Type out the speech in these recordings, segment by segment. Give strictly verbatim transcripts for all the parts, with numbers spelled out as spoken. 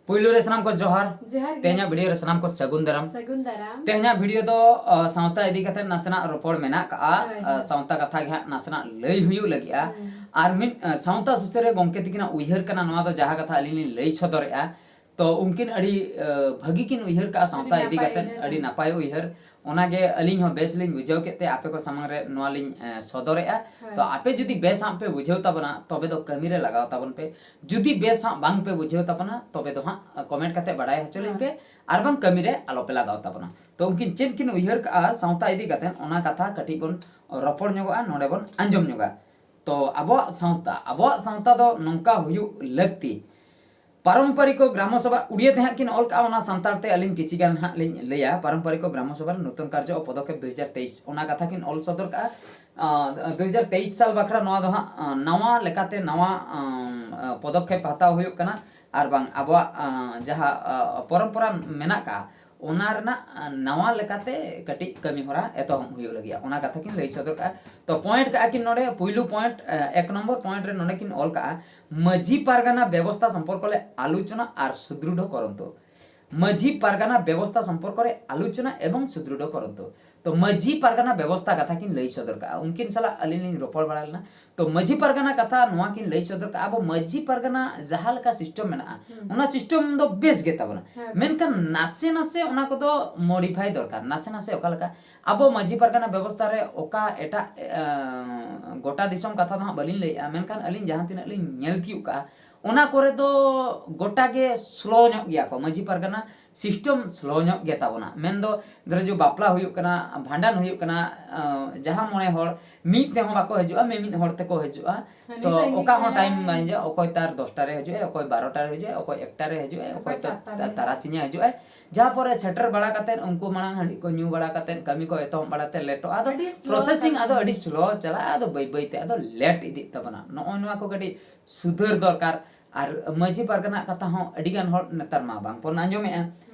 ᱯᱩᱭᱞᱩ ᱨᱮ ᱥᱟᱱᱟᱢ ᱠᱚ ᱡᱚᱦᱟᱨ᱾ ᱡᱚᱦᱟᱨ ᱜᱮ᱾ ᱛᱮᱦᱮᱧᱟᱜ ᱵᱷᱤᱰᱤᱭᱳ ᱨᱮ ᱥᱟᱱᱟᱢ ᱠᱚ ᱥᱟᱹᱜᱩᱱ ᱫᱟᱨᱟᱢ᱾ ᱥᱟᱹᱜᱩᱱ ᱫᱟᱨᱟᱢ᱾ ᱛᱮᱦᱮᱧᱟᱜ ᱵᱷᱤᱰᱤᱭᱳ ᱫᱚ ᱟ, ᱥᱟᱶᱛᱟ ᱤᱫᱤ ᱠᱟᱛᱮ ᱱᱟᱥᱮᱱᱟᱜ ᱨᱚᱯᱚᱲ ᱢᱮᱱᱟᱜ ᱠᱟᱜᱼᱟ᱾ ᱦᱳᱭ, ᱟ, ᱦᱳᱭ᱾ ᱥᱟᱶᱛᱟ ᱠᱟᱛᱷᱟ ᱜᱮ ᱦᱟᱸᱜ ᱱᱟᱥᱮᱱᱟᱜ ᱞᱟᱹᱭ ᱦᱩᱭᱩᱜ ᱞᱟᱹᱜᱤᱫᱼᱟ᱾ ᱦᱳᱭ᱾ ᱟᱨ ᱢᱤᱫ ᱟ, ᱥᱟᱶᱛᱟ ᱥᱩᱥᱟᱹᱨᱤᱭᱟᱹ ᱜᱚᱢᱠᱮ ᱛᱤᱠᱤᱱᱟᱜ ᱩᱭᱦᱟᱹᱨ ᱠᱟᱱᱟ, ᱱᱚᱣᱟ ᱫᱚ ᱡᱟᱦᱟᱸ ᱠᱟᱛᱷᱟ ᱟᱹᱞᱤᱧ ᱞᱤᱧ ᱞᱟᱹᱭ ᱥᱚᱫᱚᱨᱮᱜᱼᱟ᱾ ᱛᱚ ᱩᱱᱠᱤᱱ ᱟᱹᱰᱤ ᱟ, ᱵᱷᱟᱹᱜᱤ ᱠᱤᱱ ᱩᱭᱦᱟᱹᱨ ᱠᱟᱜᱼᱟ ᱥᱟᱶᱛᱟ ᱟᱹᱰᱤ ᱤᱫᱤ ᱱᱟᱯᱟᱭ ᱠᱟᱛᱮ, ᱩᱭᱦᱟᱹᱨ ᱟᱹᱰᱤ ᱠᱟᱱᱟ᱾ ᱱᱟᱯᱟᱭ ᱩᱭᱦᱟᱹᱨ᱾ ᱚᱱᱟᱜᱮ ᱟᱹᱞᱤᱧ ᱦᱚᱸ ᱵᱮᱥ ᱞᱤᱧ ᱵᱩᱡᱷᱟᱹᱣ ᱠᱮᱫ ᱛᱮ ᱟᱯᱮ ᱠᱚ ᱥᱟᱢᱟᱝ ᱨᱮ ᱱᱚᱣᱟ ᱞᱤᱧ ᱟ, ᱥᱚᱫᱚᱨᱮᱜᱼᱟ᱾ ᱦᱳᱭ᱾ ᱛᱚ ᱟᱯᱮ ᱡᱩᱫᱤ ᱵᱮᱥ ᱦᱟᱸᱜ ᱯᱮ ᱵᱩᱡᱷᱟᱹᱣ ᱛᱟᱵᱚᱱᱟ, ᱛᱚᱵᱮ ᱫᱚ ᱠᱟᱹᱢᱤ ᱨᱮ ᱞᱟᱜᱟᱣ ᱛᱟᱵᱚᱱ ᱯᱮ᱾ ᱡᱩᱫᱤ ᱵᱮᱥ ᱦᱟᱸᱜ ᱵᱟᱝ ᱯᱮ ᱵᱩᱡᱷᱟᱹᱣ ᱛᱟᱵᱚᱱᱟ, ᱛᱚᱵᱮ ᱫᱚ ᱦᱟᱸᱜ ᱠᱚᱢᱮᱱᱴ ᱠᱟᱛᱮ ᱵᱟᱰᱟᱭ ᱦᱚᱪᱚ ᱞᱤᱧ ᱯᱮ, ᱟᱨ ᱵᱟᱝ ᱠᱟᱹᱢᱤ ᱨᱮ ᱟᱞᱚ ᱯᱮ ᱞᱟᱜᱟᱣ ᱛᱟᱵᱚᱱᱟ᱾ ᱛᱚ ᱩᱱᱠᱤᱱ ᱪᱮᱫ ᱠᱤᱱ ᱩᱭᱦᱟᱹᱨ ᱠᱟᱜᱼᱟ ᱥᱟᱶᱛᱟ ᱤᱫᱤ ᱠᱟᱛᱮ, ᱚᱱᱟ ᱠᱟᱛᱷᱟ ᱠᱟᱹᱴᱤᱡ ᱵᱚᱱ ᱨᱚᱯᱚᱲ ᱧᱚᱜᱚᱜᱼᱟ, ᱱᱚᱰᱮ ᱵᱚᱱ ᱟᱸᱡᱚᱢ ᱧᱚᱜᱟ᱾ ᱛᱚ ᱟᱵᱚᱣᱟᱜ ᱥᱟᱶᱛᱟ, ᱟᱵᱚᱣᱟᱜ ᱥᱟᱶᱛᱟ ᱫᱚ ᱱᱚᱝᱠᱟ ᱦᱩᱭᱩᱜ ᱞᱟᱹᱠᱛᱤ᱾ ᱯᱟᱨᱚᱢᱯᱟᱨᱤᱠ ᱜᱨᱟᱢᱚ ᱥᱚᱵᱷᱟ, ᱩᱲᱤᱭᱟ ᱛᱮ ᱦᱟᱸᱜ ᱠᱤᱱ ᱚᱞ ᱠᱟᱜᱼᱟ, ᱚᱱᱟ ᱥᱟᱱᱛᱟᱲ ᱛᱮ ᱟᱹᱞᱤᱧ ᱠᱤᱪᱷᱤ ᱜᱟᱱ ᱦᱟᱸᱜ ᱞᱤᱧ ᱞᱟᱹᱭᱟ᱾ ᱯᱟᱨᱚᱢᱯᱟᱨᱤᱠ ᱜᱨᱟᱢᱚ ᱥᱚᱵᱷᱟ ᱱᱩᱛᱚᱱ ᱠᱟᱨᱡᱚ ᱚ ᱯᱚᱫᱚᱠᱷᱮᱯ ᱫᱩ ᱦᱟᱡᱟᱨ ᱛᱮᱭᱤᱥ, ᱚᱱᱟ ᱠᱟᱛᱷᱟ ᱠᱤᱱ ᱚᱞ ᱥᱚᱫᱚᱨ ᱠᱟᱜᱼᱟ᱾ ᱟᱸ, ᱫᱩ ᱦᱟᱡᱟᱨ ᱛᱮᱭᱤᱥ ᱥᱟᱞ ᱵᱟᱠᱷᱨᱟ ᱱᱚᱣᱟ ᱫᱚ ᱦᱟᱸᱜ, ᱟᱸ, ᱱᱟᱣᱟ ᱞᱮᱠᱟᱛᱮ ᱱᱟᱣᱟ, ᱟᱸ, ᱯᱚᱫᱚᱠᱷᱮᱯ ᱦᱟᱛᱟᱣ ᱦᱩᱭᱩᱜ ᱠᱟᱱᱟ᱾ ᱟᱨ ᱵᱟᱝ ᱟᱵᱚᱣᱟᱜ, ᱟᱸ, ᱡᱟᱦᱟᱸ, ᱟᱸ, ᱯᱚᱨᱚᱢᱯᱚᱨᱟ ᱢᱮᱱᱟᱜ ᱠᱟᱜᱼᱟ, ᱚᱱᱟ ᱨᱮᱱᱟᱜ, ᱟᱸ, ᱱᱟᱣᱟ ᱞᱮᱠᱟᱛᱮ ᱠᱟᱹᱴᱤᱡ ᱠᱟᱹᱢᱤ ᱦᱚᱨᱟ ᱮᱛᱚᱦᱚᱵ ᱦᱩᱭᱩᱜ ᱞᱟᱹᱜᱤᱫ, ᱚᱱᱟ ᱠᱟᱛᱷᱟ ᱠᱤᱱ ᱞᱟᱹᱭ ᱥᱚᱫᱚᱨ ᱠᱟᱜᱼᱟ᱾ ᱛᱚ ᱯᱚᱭᱮᱱᱴ ᱠᱟᱜᱼᱟ ᱠᱤᱱ ᱱᱚᱰᱮ, ᱯᱩᱭᱞᱩ ᱯᱚᱭᱮᱱᱴ, ᱟᱸ, ᱮᱠ ᱱᱚᱢᱵᱚᱨ ᱯᱚᱭᱮᱱᱴ ᱨᱮ ᱱᱚᱰᱮ ᱠᱤᱱ ᱚᱞ ᱠᱟᱜᱼᱟ, ᱢᱟᱹᱡᱷᱤ ᱯᱟᱨᱜᱟᱱᱟ ᱵᱮᱵᱚᱥᱛᱷᱟ ᱥᱚᱢᱯᱚᱨᱠᱚ ᱞᱮ ᱟᱞᱳᱪᱚᱱᱟ ᱟᱨ ᱥᱩᱫᱨᱩᱰᱷᱚ ᱠᱚᱨᱚᱱᱛᱚ᱾ ᱢᱟᱹᱡᱷᱤ ᱯᱟᱨᱜᱟᱱᱟ ᱵᱮᱵᱚᱥᱛᱷᱟ ᱥᱚᱢᱯᱚᱨᱠᱚ ᱨᱮ ᱟᱞᱳᱪᱚᱱᱟ ᱮᱵᱚᱝ ᱥᱩᱫᱨᱩᱰᱷᱚ ᱠᱚᱨᱚᱱᱛᱚ᱾ ᱛᱚ ᱢᱟᱹᱡᱷᱤ ᱯᱟᱨᱜᱟᱱᱟ ᱵᱮᱵᱚᱥᱛᱷᱟ ᱠᱟᱛᱷᱟ ᱠᱤᱱ ᱞᱟᱹᱭ ᱥᱚᱫᱚᱨ ᱠᱟᱜᱼᱟ, ᱩᱱᱠᱤᱱ ᱥᱟᱞᱟᱜ ᱟᱹᱞᱤᱧ ᱞᱤᱧ ᱨᱚᱯᱚᱲ ᱵᱟᱲᱟ ᱞᱮᱱᱟ᱾ ᱛᱚ ᱢᱟᱹᱡᱷᱤ ᱯᱟᱨᱜᱟᱱᱟ ᱠᱟᱛᱷᱟ ᱱᱚᱣᱟ ᱠᱤᱱ ᱞᱟᱹᱭ ᱥᱚᱫᱚᱨ ᱠᱟᱜᱼᱟ, ᱟᱵᱚ ᱢᱟᱹᱡᱷᱤ ᱯᱟᱨᱜᱟᱱᱟ ᱡᱟᱦᱟᱸ ᱞᱮᱠᱟ ᱥᱤᱥᱴᱮᱢ ᱢᱮᱱᱟᱜᱼᱟ, ᱦᱩᱸ᱾ ᱚᱱᱟ ᱥᱤᱥᱴᱮᱢ ᱫᱚ ᱵᱮᱥ ᱜᱮ ᱛᱟᱵᱚᱱᱟ᱾ ᱦᱮᱸ, ᱵᱮᱥ᱾ ᱢᱮᱱᱠᱷᱟᱱ ᱱᱟᱥᱮ ᱱᱟᱥᱮ ᱚᱱᱟ ᱠᱚᱫᱚ ᱢᱚᱰᱤᱯᱷᱟᱭ ᱫᱚᱨᱠᱟᱨ, ᱱᱟᱥᱮ ᱱᱟᱥᱮ ᱚᱠᱟ ᱞᱮᱠᱟ ᱟᱵᱚ ᱢᱟᱹᱡᱷᱤ ᱯᱟᱨᱜᱟᱱᱟ ᱵᱮᱵᱚᱥᱛᱷᱟ ᱨᱮ ᱚᱠᱟ ᱮᱴᱟᱜ, ᱮ, ᱜᱚᱴᱟ ᱫᱤᱥᱚᱢ ᱠᱟᱛᱷᱟ ᱫᱚ ᱦᱟᱸᱜ ᱵᱟᱹᱞᱤᱧ ᱞᱟᱹᱭᱮᱜᱼᱟ, ᱢᱮᱱᱠᱷᱟᱱ ᱟᱹᱞᱤᱧ ᱡᱟᱦᱟᱸ ᱛᱤᱱᱟᱹᱜ ᱞᱤᱧ ᱧᱮᱞ ᱛᱤᱭᱳᱜ ᱠᱟᱜᱼᱟ, ᱚᱱᱟ ᱠᱚᱨᱮ ᱫᱚ ᱜᱚᱴᱟ ᱜᱮ ᱥᱞᱳ ᱧᱚᱜ ᱜᱮᱭᱟ ᱠᱚ, ᱢᱟᱹᱡᱷᱤ ᱯᱟᱨᱜᱟᱱᱟ ᱥᱤᱥᱴᱮᱢ ᱥᱞᱳ ᱧᱚᱜ ᱜᱮ ᱛᱟᱵᱚᱱᱟ᱾ ᱢᱮᱱᱫᱚ ᱫᱷᱚᱨᱚ ᱡᱮ ᱵᱟᱯᱞᱟ ᱦᱩᱭᱩᱜ ᱠᱟᱱᱟ, ᱵᱷᱟᱸᱰᱟᱱ ᱦᱩᱭᱩᱜ ᱠᱟᱱᱟ, ᱟᱸ, ᱡᱟᱦᱟᱸ ᱢᱚᱬᱮ ᱦᱚᱲ ᱢᱤᱫ ᱛᱮᱦᱚᱸ ᱵᱟᱠᱚ ᱦᱤᱡᱩᱜᱼᱟ, ᱢᱤᱢᱤᱫ ᱦᱚᱲ ᱛᱮᱠᱚ ᱦᱤᱡᱩᱜᱼᱟ᱾ ᱦᱟᱹᱱᱤ ᱛᱚ ᱫᱚ ᱤᱧ ᱚᱠᱟ ᱜᱤᱧ ᱦᱚᱸ ᱴᱟᱭᱤᱢ ᱧᱮᱞᱟ᱾ ᱵᱟᱝ ᱦᱤᱡᱩᱜᱼᱟ, ᱚᱠᱚᱭ ᱛᱟᱨ ᱫᱚᱥᱴᱟ ᱨᱮ ᱦᱤᱡᱩᱜᱼᱟ, ᱚᱠᱚᱭ ᱵᱟᱨᱚᱴᱟ ᱨᱮ ᱦᱤᱡᱩᱜᱼᱟ, ᱚᱠᱚᱭ ᱮᱠᱴᱟ ᱨᱮ ᱦᱤᱡᱩᱜᱼᱟ, ᱚᱠᱚᱭ ᱚᱠᱚᱭ ᱪᱟᱨᱴᱟ ᱨᱮ᱾ ᱛᱟᱨᱟᱥᱤᱧᱮ ᱦᱤᱡᱩᱜᱼᱟ᱾ ᱡᱟᱦᱟᱸ ᱯᱚᱨᱮ ᱥᱮᱴᱮᱨ ᱵᱟᱲᱟ ᱠᱟᱛᱮᱫ ᱩᱱᱠᱩ ᱢᱟᱲᱟᱝ ᱦᱟᱺᱰᱤ ᱠᱚ ᱧᱩ ᱵᱟᱲᱟ ᱠᱟᱛᱮᱫ ᱠᱟᱹᱢᱤ ᱠᱚ ᱮᱛᱚᱦᱚᱵ ᱵᱟᱲᱟ ᱛᱮ ᱞᱮᱴᱚᱜᱼᱟ᱾ ᱟᱫᱚ ᱟᱹᱰᱤ slow ᱯᱨᱚᱥᱮᱥᱤᱝ ᱪᱟᱞᱟᱜᱼᱟ᱾ ᱟᱫᱚ ᱟᱹᱰᱤ ᱥᱞᱳ ᱪᱟᱞᱟᱜᱼᱟ, ᱟᱫᱚ ᱵᱟᱹᱭ ᱵᱟᱹᱭ ᱛᱮ ᱟᱫᱚ ᱞᱮᱴ ᱤᱫᱤᱜ ᱛᱟᱵᱚᱱᱟ᱾ ᱱᱚᱜᱼᱚᱭ ᱱᱚᱣᱟ ᱠᱚ ᱠᱟᱹᱴᱤᱡ ᱥᱩᱫᱷᱟᱹᱨ ᱫᱚᱨᱠᱟᱨ᱾ ᱟᱨ ᱢᱟᱹᱡᱷᱤ ᱯᱟᱨᱜᱟᱱᱟ ᱠᱟᱛᱷᱟ ᱦᱚᱸ ᱟᱹᱰᱤ ᱜᱟᱱ ᱦᱚᱲ ᱱᱮᱛᱟᱨ ᱢᱟ ᱵᱟᱝ ᱵᱚᱱ ᱟᱸᱡᱚᱢᱮᱜᱼᱟ᱾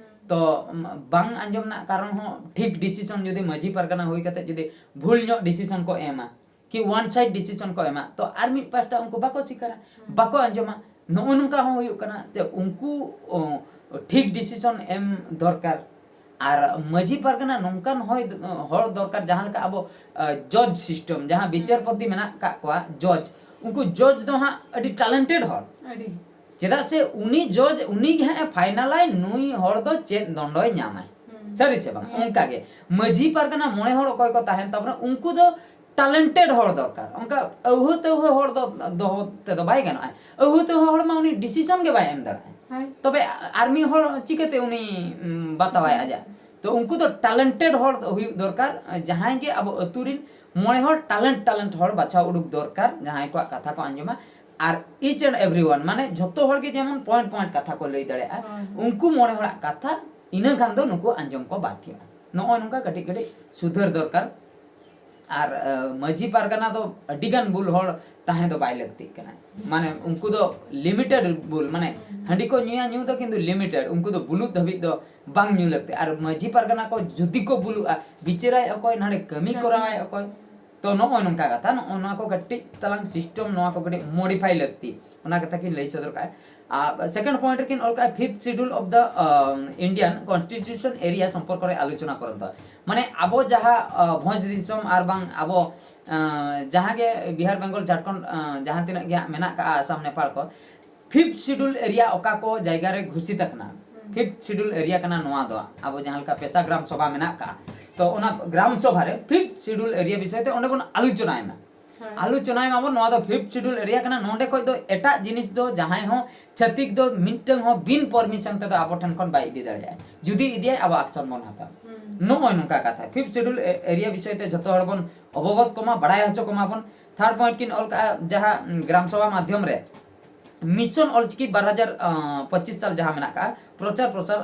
ᱛᱚ ᱢ, ᱵᱟᱝ ᱟᱸᱡᱚᱢ ᱨᱮᱱᱟᱜ ᱠᱟᱨᱚᱱ ᱦᱚᱸ ᱴᱷᱤᱠ ᱰᱤᱥᱤᱥᱚᱱ ᱡᱩᱫᱤ ᱢᱟᱹᱡᱷᱤ ᱯᱟᱨᱜᱟᱱᱟ ᱦᱩᱭ ᱠᱟᱛᱮ ᱡᱩᱫᱤ ᱵᱷᱩᱞ ᱧᱚᱜ ᱰᱤᱥᱤᱥᱚᱱ ᱠᱚ ᱮᱢᱟ, ᱠᱤ ᱚᱣᱟᱱ ᱥᱟᱭᱤᱰ ᱰᱤᱥᱤᱥᱚᱱ ᱠᱚ ᱮᱢᱟ, ᱛᱚ ᱟᱨ ᱢᱤᱫ ᱯᱟᱦᱴᱟ ᱩᱱᱠᱩ ᱵᱟᱠᱚ ᱥᱤᱠᱟᱨᱟ, ᱦᱩᱸ᱾ ᱵᱟᱠᱚ ᱟᱸᱡᱚᱢᱟ᱾ ᱱᱚᱜᱼᱚ ᱱᱚᱝᱠᱟ ᱦᱚᱸ ᱦᱩᱭᱩᱜ ᱠᱟᱱᱟ ᱡᱮ ᱩᱱᱠᱩ, ᱚ, ᱴᱷᱤᱠ decision ᱮᱢ ᱫᱚᱨᱠᱟᱨ᱾ ᱟᱨ ᱢᱟᱹᱡᱷᱤ ᱯᱟᱨᱜᱟᱱᱟ ᱱᱚᱝᱠᱟᱱ ᱦᱚᱭ, ᱦᱚᱲ ᱫᱚᱨᱠᱟᱨ, ᱡᱟᱦᱟᱸ ᱞᱮᱠᱟ ᱟᱵᱚ, ᱟ, judge system, ᱡᱟᱦᱟᱸ ᱵᱤᱪᱟᱹᱨᱯᱚᱛᱤ ᱢᱮᱱᱟᱜ ᱟᱠᱟᱫ ᱠᱚᱣᱟ, judge, ᱩᱱᱠᱩ judge ᱫᱚ ᱦᱟᱸᱜ ᱟᱹᱰᱤ talented ᱦᱚᱲ᱾ ᱟᱹᱰᱤ ᱪᱮᱫᱟᱜ ᱥᱮ ᱩᱱᱤ judge, ᱩᱱᱤ ᱜᱮ ᱦᱟᱸᱜ ᱮ finalᱟᱭ ᱱᱩᱭ ᱦᱚᱲ ᱫᱚ ᱪᱮᱫ ᱫᱚᱱᱰᱚᱭ ᱧᱟᱢᱟᱭ᱾ ᱦᱩᱸ᱾ ᱥᱟᱹᱨᱤ ᱥᱮ ᱵᱟᱝ? ᱦᱮᱸ᱾ ᱚᱱᱠᱟ ᱜᱮ ᱢᱟᱹᱡᱷᱤ ᱯᱟᱨᱜᱟᱱᱟ ᱢᱚᱬᱮ ᱦᱚᱲ ᱚᱠᱚᱭ ᱠᱚ ᱛᱟᱦᱮᱱ ᱛᱟᱵᱚᱱᱟ, ᱩᱱᱠᱩ ᱫᱚ talented ᱦᱚᱲ ᱫᱚᱨᱠᱟᱨ᱾ ᱚᱱᱠᱟ ᱟᱹᱣᱦᱟᱹ ᱛᱟᱹᱣᱦᱟᱹ ᱦᱚᱲ ᱫᱚ ᱫᱚᱦᱚ ᱛᱮᱫᱚ ᱵᱟᱭ ᱜᱟᱱᱚᱜᱼᱟ᱾ ᱟᱹᱣᱦᱟᱹ ᱛᱟᱹᱣᱦᱟᱹ ᱦᱚᱲ ᱢᱟ ᱩᱱᱤ decision ᱜᱮ ᱵᱟᱭ ᱮᱢ ᱫᱟᱲᱮᱭᱟᱜᱼᱟ᱾ ᱦᱳᱭ᱾ ᱛᱚᱵᱮ ᱟᱨ ᱢᱤᱫ ᱦᱚᱲ ᱪᱤᱠᱟᱹᱛᱮ ᱩᱱᱤ, ᱩᱢ, ᱵᱟᱛᱟᱣᱟᱭ ᱟᱡᱟᱜ? ᱛᱚ ᱩᱱᱠᱩ ᱫᱚ talented ᱦᱚᱲ ᱦᱩᱭᱩᱜ ᱫᱚᱨᱠᱟᱨ, ᱡᱟᱦᱟᱸᱭ ᱜᱮ ᱟᱵᱚ ᱟᱹᱛᱩ ᱨᱤᱱ ᱢᱚᱬᱮ ᱦᱚᱲ talent, talent ᱦᱚᱲ ᱵᱟᱪᱷᱟᱣ ᱩᱰᱩᱠ ᱫᱚᱨᱠᱟᱨ, ᱡᱟᱦᱟᱸᱭ ᱠᱚᱣᱟᱜ ᱠᱟᱛᱷᱟ ᱠᱚ ᱟᱸᱡᱚᱢᱟ᱾ ᱟᱨ each and every one, ᱢᱟᱱᱮ ᱡᱷᱚᱛᱚ ᱦᱚᱲ ᱜᱮ ᱡᱮᱢᱚᱱ point point ᱠᱟᱛᱷᱟ ᱠᱚ ᱞᱟᱹᱭ ᱫᱟᱲᱮᱭᱟᱜᱼᱟ, ᱦᱳᱭ᱾ ᱩᱱᱠᱩ ᱢᱚᱬᱮ ᱦᱚᱲᱟᱜ ᱠᱟᱛᱷᱟ, ᱤᱱᱟᱹ ᱠᱷᱟᱱ ᱫᱚ ᱱᱩᱠᱩ ᱟᱸᱡᱚᱢ ᱠᱚ ᱵᱟᱫᱷᱭᱚᱜᱼᱟ᱾ ᱱᱚᱜᱼᱚᱭ ᱱᱚᱝᱠᱟ ᱠᱟᱹᱴᱤᱡ ᱠᱟᱹᱴᱤᱡ ᱥᱩᱫᱷᱟᱹᱨ ᱫᱚᱨᱠᱟᱨ᱾ ᱟᱨ, ᱟ, ᱢᱟᱹᱡᱷᱤ ᱯᱟᱨᱜᱟᱱᱟ ᱫᱚ ᱟᱹᱰᱤᱜᱟᱱ ᱵᱩᱞ ᱦᱚᱲ ᱛᱟᱦᱮᱸ ᱫᱚ ᱵᱟᱭ ᱞᱟᱹᱠᱛᱤᱜ ᱠᱟᱱᱟ᱾ ᱢᱟᱱᱮ ᱩᱱᱠᱩ ᱫᱚ limited ᱵᱩᱞ, ᱢᱟᱱᱮ ᱦᱟᱺᱰᱤ ᱠᱚ ᱧᱩᱭᱟ, ᱧᱩ ᱫᱚ, ᱠᱤᱱᱛᱩ limited, ᱩᱱᱠᱩ ᱫᱚ ᱵᱩᱞᱩᱜ ᱫᱷᱟᱹᱵᱤᱡ ᱫᱚ ᱵᱟᱝ ᱧᱩ ᱞᱟᱹᱠᱛᱤ᱾ ᱟᱨ ᱢᱟᱹᱡᱷᱤ ᱯᱟᱨᱜᱟᱱᱟ ᱠᱚ ᱡᱩᱫᱤ ᱠᱚ ᱵᱩᱞᱩᱜᱼᱟ, ᱵᱤᱪᱟᱹᱨᱟᱭ ᱚᱠᱚᱭ, ᱱᱟᱰᱮ ᱠᱟᱹᱢᱤ ᱠᱚᱨᱟᱣᱟᱭ ᱚᱠᱚᱭ? ᱛᱚ ᱱᱚᱜᱼᱚᱭ ᱱᱚᱝᱠᱟ ᱠᱟᱛᱷᱟ, ᱱᱚᱜᱼᱚ ᱱᱚᱣᱟ ᱠᱚ ᱠᱟᱹᱴᱤᱡ ᱛᱟᱞᱟᱝ system, ᱱᱚᱣᱟ ᱠᱚ ᱠᱟᱹᱴᱤᱡ modify ᱞᱟᱹᱠᱛᱤ, ᱚᱱᱟ ᱠᱟᱛᱷᱟ ᱠᱤᱱ ᱞᱟᱹᱭ ᱥᱚᱫᱚᱨ ᱠᱟᱜᱼᱟ᱾ ᱟᱨ second point ᱨᱮᱠᱤᱱ ᱚᱞ ᱠᱟᱜᱼᱟ, fifth schedule of the, ᱟᱢ, Indian constitution area ᱥᱚᱢᱯᱚᱨᱠᱚ ᱨᱮ ᱟᱞᱳᱪᱚᱱᱟ ᱠᱚᱨᱚᱱᱛᱚ᱾ ᱢᱟᱱᱮ ᱟᱵᱚ ᱡᱟᱦᱟᱸ, ᱟ, ᱵᱷᱚᱸᱡᱽ ᱫᱤᱥᱚᱢ ᱟᱨ ᱵᱟᱝ ᱟᱵᱚ, ᱟ, ᱡᱟᱦᱟᱸ ᱜᱮ ᱵᱤᱦᱟᱨ, ᱵᱮᱝᱜᱚᱞ, ᱡᱷᱟᱲᱠᱷᱚᱸᱰ, ᱟ, ᱡᱟᱦᱟᱸ ᱛᱤᱱᱟᱹᱜ ᱜᱮ ᱦᱟᱸᱜ ᱢᱮᱱᱟᱜ ᱠᱟᱜᱼᱟ, ᱟᱥᱟᱢ, ᱱᱮᱯᱟᱞ ᱠᱚ, fifth schedule area ᱚᱠᱟ ᱠᱚ ᱡᱟᱭᱜᱟ ᱨᱮ ᱜᱷᱳᱥᱤᱛ ᱟᱠᱟᱱᱟ, fifth schedule area ᱠᱟᱱᱟ ᱱᱚᱣᱟ ᱫᱚ᱾ ᱟᱵᱚ ᱡᱟᱦᱟᱸ ᱞᱮᱠᱟ ᱯᱮᱥᱟ ᱜᱨᱟᱢ ᱥᱚᱵᱷᱟ ᱢᱮᱱᱟᱜ ᱠᱟᱜᱼᱟ, ᱛᱚ ᱚᱱᱟ ᱜᱨᱟᱢ ᱥᱚᱵᱷᱟ ᱨᱮ fifth schedule area ᱵᱤᱥᱚᱭ ᱛᱮ ᱚᱸᱰᱮ ᱵᱚᱱ ᱟᱞᱳᱪᱚᱱᱟᱭ ᱢᱟ᱾ ᱦᱮᱸ᱾ ᱟᱞᱳᱪᱚᱱᱟᱭ ᱢᱟᱵᱚᱱ, ᱱᱚᱣᱟ ᱫᱚ fifth schedule area ᱠᱟᱱᱟ, ᱱᱚᱸᱰᱮ ᱠᱷᱚᱡ ᱫᱚ ᱮᱴᱟᱜ ᱡᱤᱱᱤᱥ ᱫᱚ ᱡᱟᱦᱟᱸᱭ ᱦᱚᱸ ᱪᱷᱟᱹᱛᱤᱠ ᱫᱚ ᱢᱤᱫᱴᱟᱝ ᱦᱚᱸ ᱵᱤᱱ permission ᱛᱮᱫᱚ ᱟᱵᱚ ᱴᱷᱮᱱ ᱠᱷᱚᱱ ᱵᱟᱭ ᱤᱫᱤ ᱫᱟᱲᱮᱭᱟᱜᱼᱟ᱾ ᱡᱩᱫᱤ ᱤᱫᱤᱭᱟᱭ, ᱟᱵᱚ action ᱵᱚᱱ ᱦᱟᱛᱟᱣᱟ᱾ ᱦᱩᱸ᱾ ᱱᱚᱜᱼᱚᱭ ᱱᱚᱝᱠᱟ ᱠᱟᱛᱷᱟ, fifth schedule area ᱵᱤᱥᱚᱭ ᱛᱮ ᱡᱷᱚᱛᱚ ᱦᱚᱲ ᱵᱚᱱ ᱚᱵᱚᱜᱚᱛ ᱠᱚᱢᱟ, ᱵᱟᱲᱟᱭ ᱦᱚᱪᱚ ᱠᱚᱢᱟ ᱵᱚᱱ᱾ Third point ᱠᱤᱱ ᱚᱞ ᱠᱟᱜᱼᱟ, ᱡᱟᱦᱟᱸ, ᱩᱢ, ᱜᱨᱟᱢ ᱥᱚᱵᱷᱟ ᱢᱟᱫᱽᱫᱷᱚᱢ ᱨᱮ mission ᱚᱞᱪᱤᱠᱤ ᱵᱟᱨ ᱦᱟᱡᱟᱨ ᱯᱚᱸᱪᱤᱥ ᱥᱟᱞ ᱡᱟᱦᱟᱸ ᱢᱮᱱᱟᱜ ᱠᱟᱜᱼᱟ, ᱯᱨᱚᱪᱟᱨ ᱯᱨᱚᱥᱟᱨ,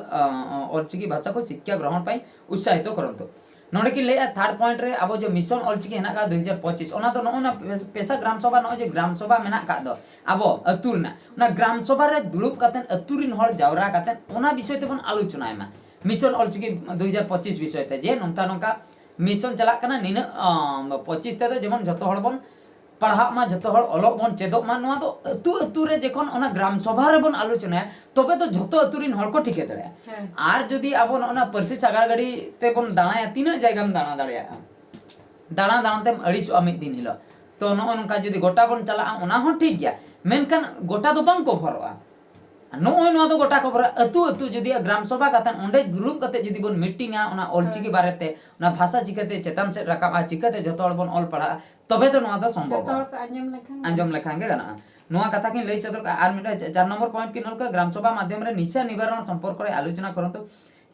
ᱚᱞᱪᱤᱠᱤ ᱵᱷᱟᱥᱟ ᱠᱚ ᱥᱤᱠᱠᱷᱟ ᱜᱨᱚᱦᱚᱱ ᱯᱟᱭ ᱩᱛᱥᱟᱦᱤᱛᱚ ᱠᱚᱨᱚᱱᱛᱩ᱾ ᱱᱚᱰᱮ ᱠᱤᱱ ᱞᱟᱹᱭᱮᱜᱼᱟ, third point ᱨᱮ ᱟᱵᱚ ᱡᱮ mission ᱚᱞᱪᱤᱠᱤ ᱦᱮᱱᱟᱜ ᱠᱟᱜᱼᱟ ᱫᱩ ᱦᱟᱡᱟᱨ ᱯᱚᱸᱪᱤᱥ, ᱚᱱᱟ ᱫᱚ ᱱᱚᱜᱼᱚ ᱱᱟ ᱯᱮᱥᱟ ᱜᱨᱟᱢ ᱥᱚᱵᱷᱟ, ᱱᱚᱜᱼᱚᱭ ᱡᱮ ᱜᱨᱟᱢ ᱥᱚᱵᱷᱟ ᱢᱮᱱᱟᱜ ᱠᱟᱜ ᱫᱚ ᱟᱵᱚ ᱟᱹᱛᱩ ᱨᱮᱱᱟᱜ, ᱚᱱᱟ ᱜᱨᱟᱢ ᱥᱚᱵᱷᱟ ᱨᱮ ᱫᱩᱲᱩᱵ ᱠᱟᱛᱮᱫ, ᱟᱹᱛᱩ ᱨᱤᱱ ᱦᱚᱲ ᱡᱟᱣᱨᱟ ᱠᱟᱛᱮᱫ ᱚᱱᱟ ᱵᱤᱥᱚᱭ ᱛᱮᱵᱚᱱ ᱟᱞᱳᱪᱚᱱᱟᱭ ᱢᱟ᱾ mission ᱚᱞᱪᱤᱠᱤ ᱫᱩ ᱦᱟᱡᱟᱨ ᱯᱚᱸᱪᱤᱥ ᱵᱤᱥᱚᱭ ᱛᱮ, ᱡᱮ ᱱᱚᱝᱠᱟ ᱱᱚᱝᱠᱟ mission ᱪᱟᱞᱟᱜ ᱠᱟᱱᱟ, ᱱᱤᱱᱟᱹᱜ, ᱟᱸ, ᱯᱚᱸᱪᱤᱥ ᱛᱮᱫᱚ ᱡᱮᱢᱚᱱ ᱡᱷᱚᱛᱚ ᱦᱚᱲ ᱵᱚᱱ ᱯᱟᱲᱦᱟᱜ ᱢᱟ, ᱡᱷᱚᱛᱚ ᱦᱚᱲ ᱚᱞᱚᱜ ᱵᱚᱱ ᱪᱮᱫᱚᱜ ᱢᱟ᱾ ᱱᱚᱣᱟ ᱫᱚ ᱟᱹᱛᱩ ᱟᱹᱛᱩ ᱨᱮ ᱡᱚᱠᱷᱚᱱ ᱚᱱᱟ ᱜᱨᱟᱢ ᱥᱚᱵᱷᱟ ᱨᱮᱵᱚᱱ ᱟᱞᱳᱪᱚᱱᱟᱭᱟ, ᱛᱚᱵᱮ ᱫᱚ ᱡᱷᱚᱛᱚ ᱟᱹᱛᱩ ᱨᱤᱱ ᱦᱚᱲ ᱠᱚ ᱴᱷᱤᱠᱟᱹ ᱫᱟᱲᱮᱭᱟᱜᱼᱟ᱾ ᱦᱮᱸ᱾ ᱟᱨ ᱡᱩᱫᱤ ᱟᱵᱚ ᱱᱚᱜᱼᱚ ᱱᱟ ᱯᱟᱹᱨᱥᱤ ᱥᱟᱜᱟᱲ ᱜᱟᱹᱰᱤ ᱛᱮᱵᱚᱱ ᱫᱟᱬᱟᱭᱟ, ᱛᱤᱱᱟᱹᱜ ᱡᱟᱭᱜᱟᱢ ᱫᱟᱬᱟ ᱫᱟᱲᱮᱭᱟᱜᱼᱟ? ᱫᱟᱬᱟ ᱫᱟᱬᱟ ᱛᱮᱢ ᱟᱹᱲᱤᱥᱚᱜᱼᱟ ᱢᱤᱫ ᱫᱤᱱ ᱦᱤᱞᱳᱜ᱾ ᱛᱚ ᱱᱚᱜᱼᱚ ᱱᱚᱝᱠᱟ ᱡᱩᱫᱤ ᱜᱚᱴᱟ ᱵᱚᱱ ᱪᱟᱞᱟᱜᱼᱟ, ᱚᱱᱟ ᱦᱚᱸ ᱴᱷᱤᱠ ᱜᱮᱭᱟ, ᱢᱮᱱᱠᱷᱟᱱ ᱜᱚᱴᱟ ᱫᱚ ᱵᱟᱝ ᱠᱚᱵᱷᱚᱨᱚᱜᱼᱟ᱾ ᱱᱚᱜᱼᱚᱭ ᱱᱚᱣᱟ ᱫᱚ ᱜᱚᱴᱟ ᱠᱚᱵᱷᱚᱨᱚᱜᱼᱟ᱾ ᱟᱹᱛᱩ ᱟᱹᱛᱩ ᱡᱩᱫᱤ ᱜᱨᱟᱢ ᱥᱚᱵᱷᱟ ᱠᱟᱛᱮ ᱚᱸᱰᱮ ᱫᱩᱲᱩᱵ ᱠᱟᱛᱮ ᱡᱩᱫᱤ ᱵᱚᱱ ᱢᱤᱴᱤᱝᱟ ᱚᱱᱟ ᱚᱞᱪᱤᱠᱤ ᱦᱳᱭ᱾ ᱵᱟᱨᱮᱛᱮ, ᱚᱱᱟ ᱵᱷᱟᱥᱟ ᱪᱤᱠᱟᱹᱛᱮ ᱪᱮᱛᱟᱱ ᱥᱮᱫ ᱨᱟᱠᱟᱵᱼᱟ, ᱪᱤᱠᱟᱹᱛᱮ ᱡᱷᱚᱛᱚ ᱦᱚᱲ ᱵᱚᱱ ᱚᱞ ᱯᱟᱲᱦᱟᱜᱼᱟ, ᱛᱚᱵᱮ ᱫᱚ ᱱᱚᱣᱟ ᱫᱚ ᱥᱚᱢᱵᱷᱚᱵ ᱡᱚᱛᱚ ᱦᱚᱲ ᱠᱚ ᱟᱸᱡᱚᱢ ᱞᱮᱠᱷᱟᱱ ᱟᱸᱡᱚᱢ ᱞᱮᱠᱷᱟᱱ ᱜᱮ ᱜᱟᱱᱚᱜᱼᱟ᱾ ᱱᱚᱣᱟ ᱠᱟᱛᱷᱟ ᱠᱤᱱ ᱞᱟᱹᱭ ᱥᱚᱫᱚᱨ ᱠᱟᱜᱼᱟ᱾ ᱟᱨ ᱢᱤᱫᱴᱟᱝ ᱪᱟ-, ᱪᱟᱨ ᱱᱚᱢᱵᱚᱨ ᱯᱚᱭᱮᱱᱴ ᱠᱤᱱ ᱚᱞ ᱠᱟᱜᱼᱟ, ᱜᱨᱟᱢ ᱥᱚᱵᱷᱟ ᱢᱟᱫᱽᱫᱷᱚᱢ ᱨᱮ ᱱᱤᱥᱟ ᱱᱤᱵᱟᱨᱚᱱ ᱥᱚᱢᱯᱚᱨᱠᱚ ᱨᱮ ᱟᱞᱳᱪᱚᱱᱟ ᱠᱚᱨᱚᱱᱛᱩ᱾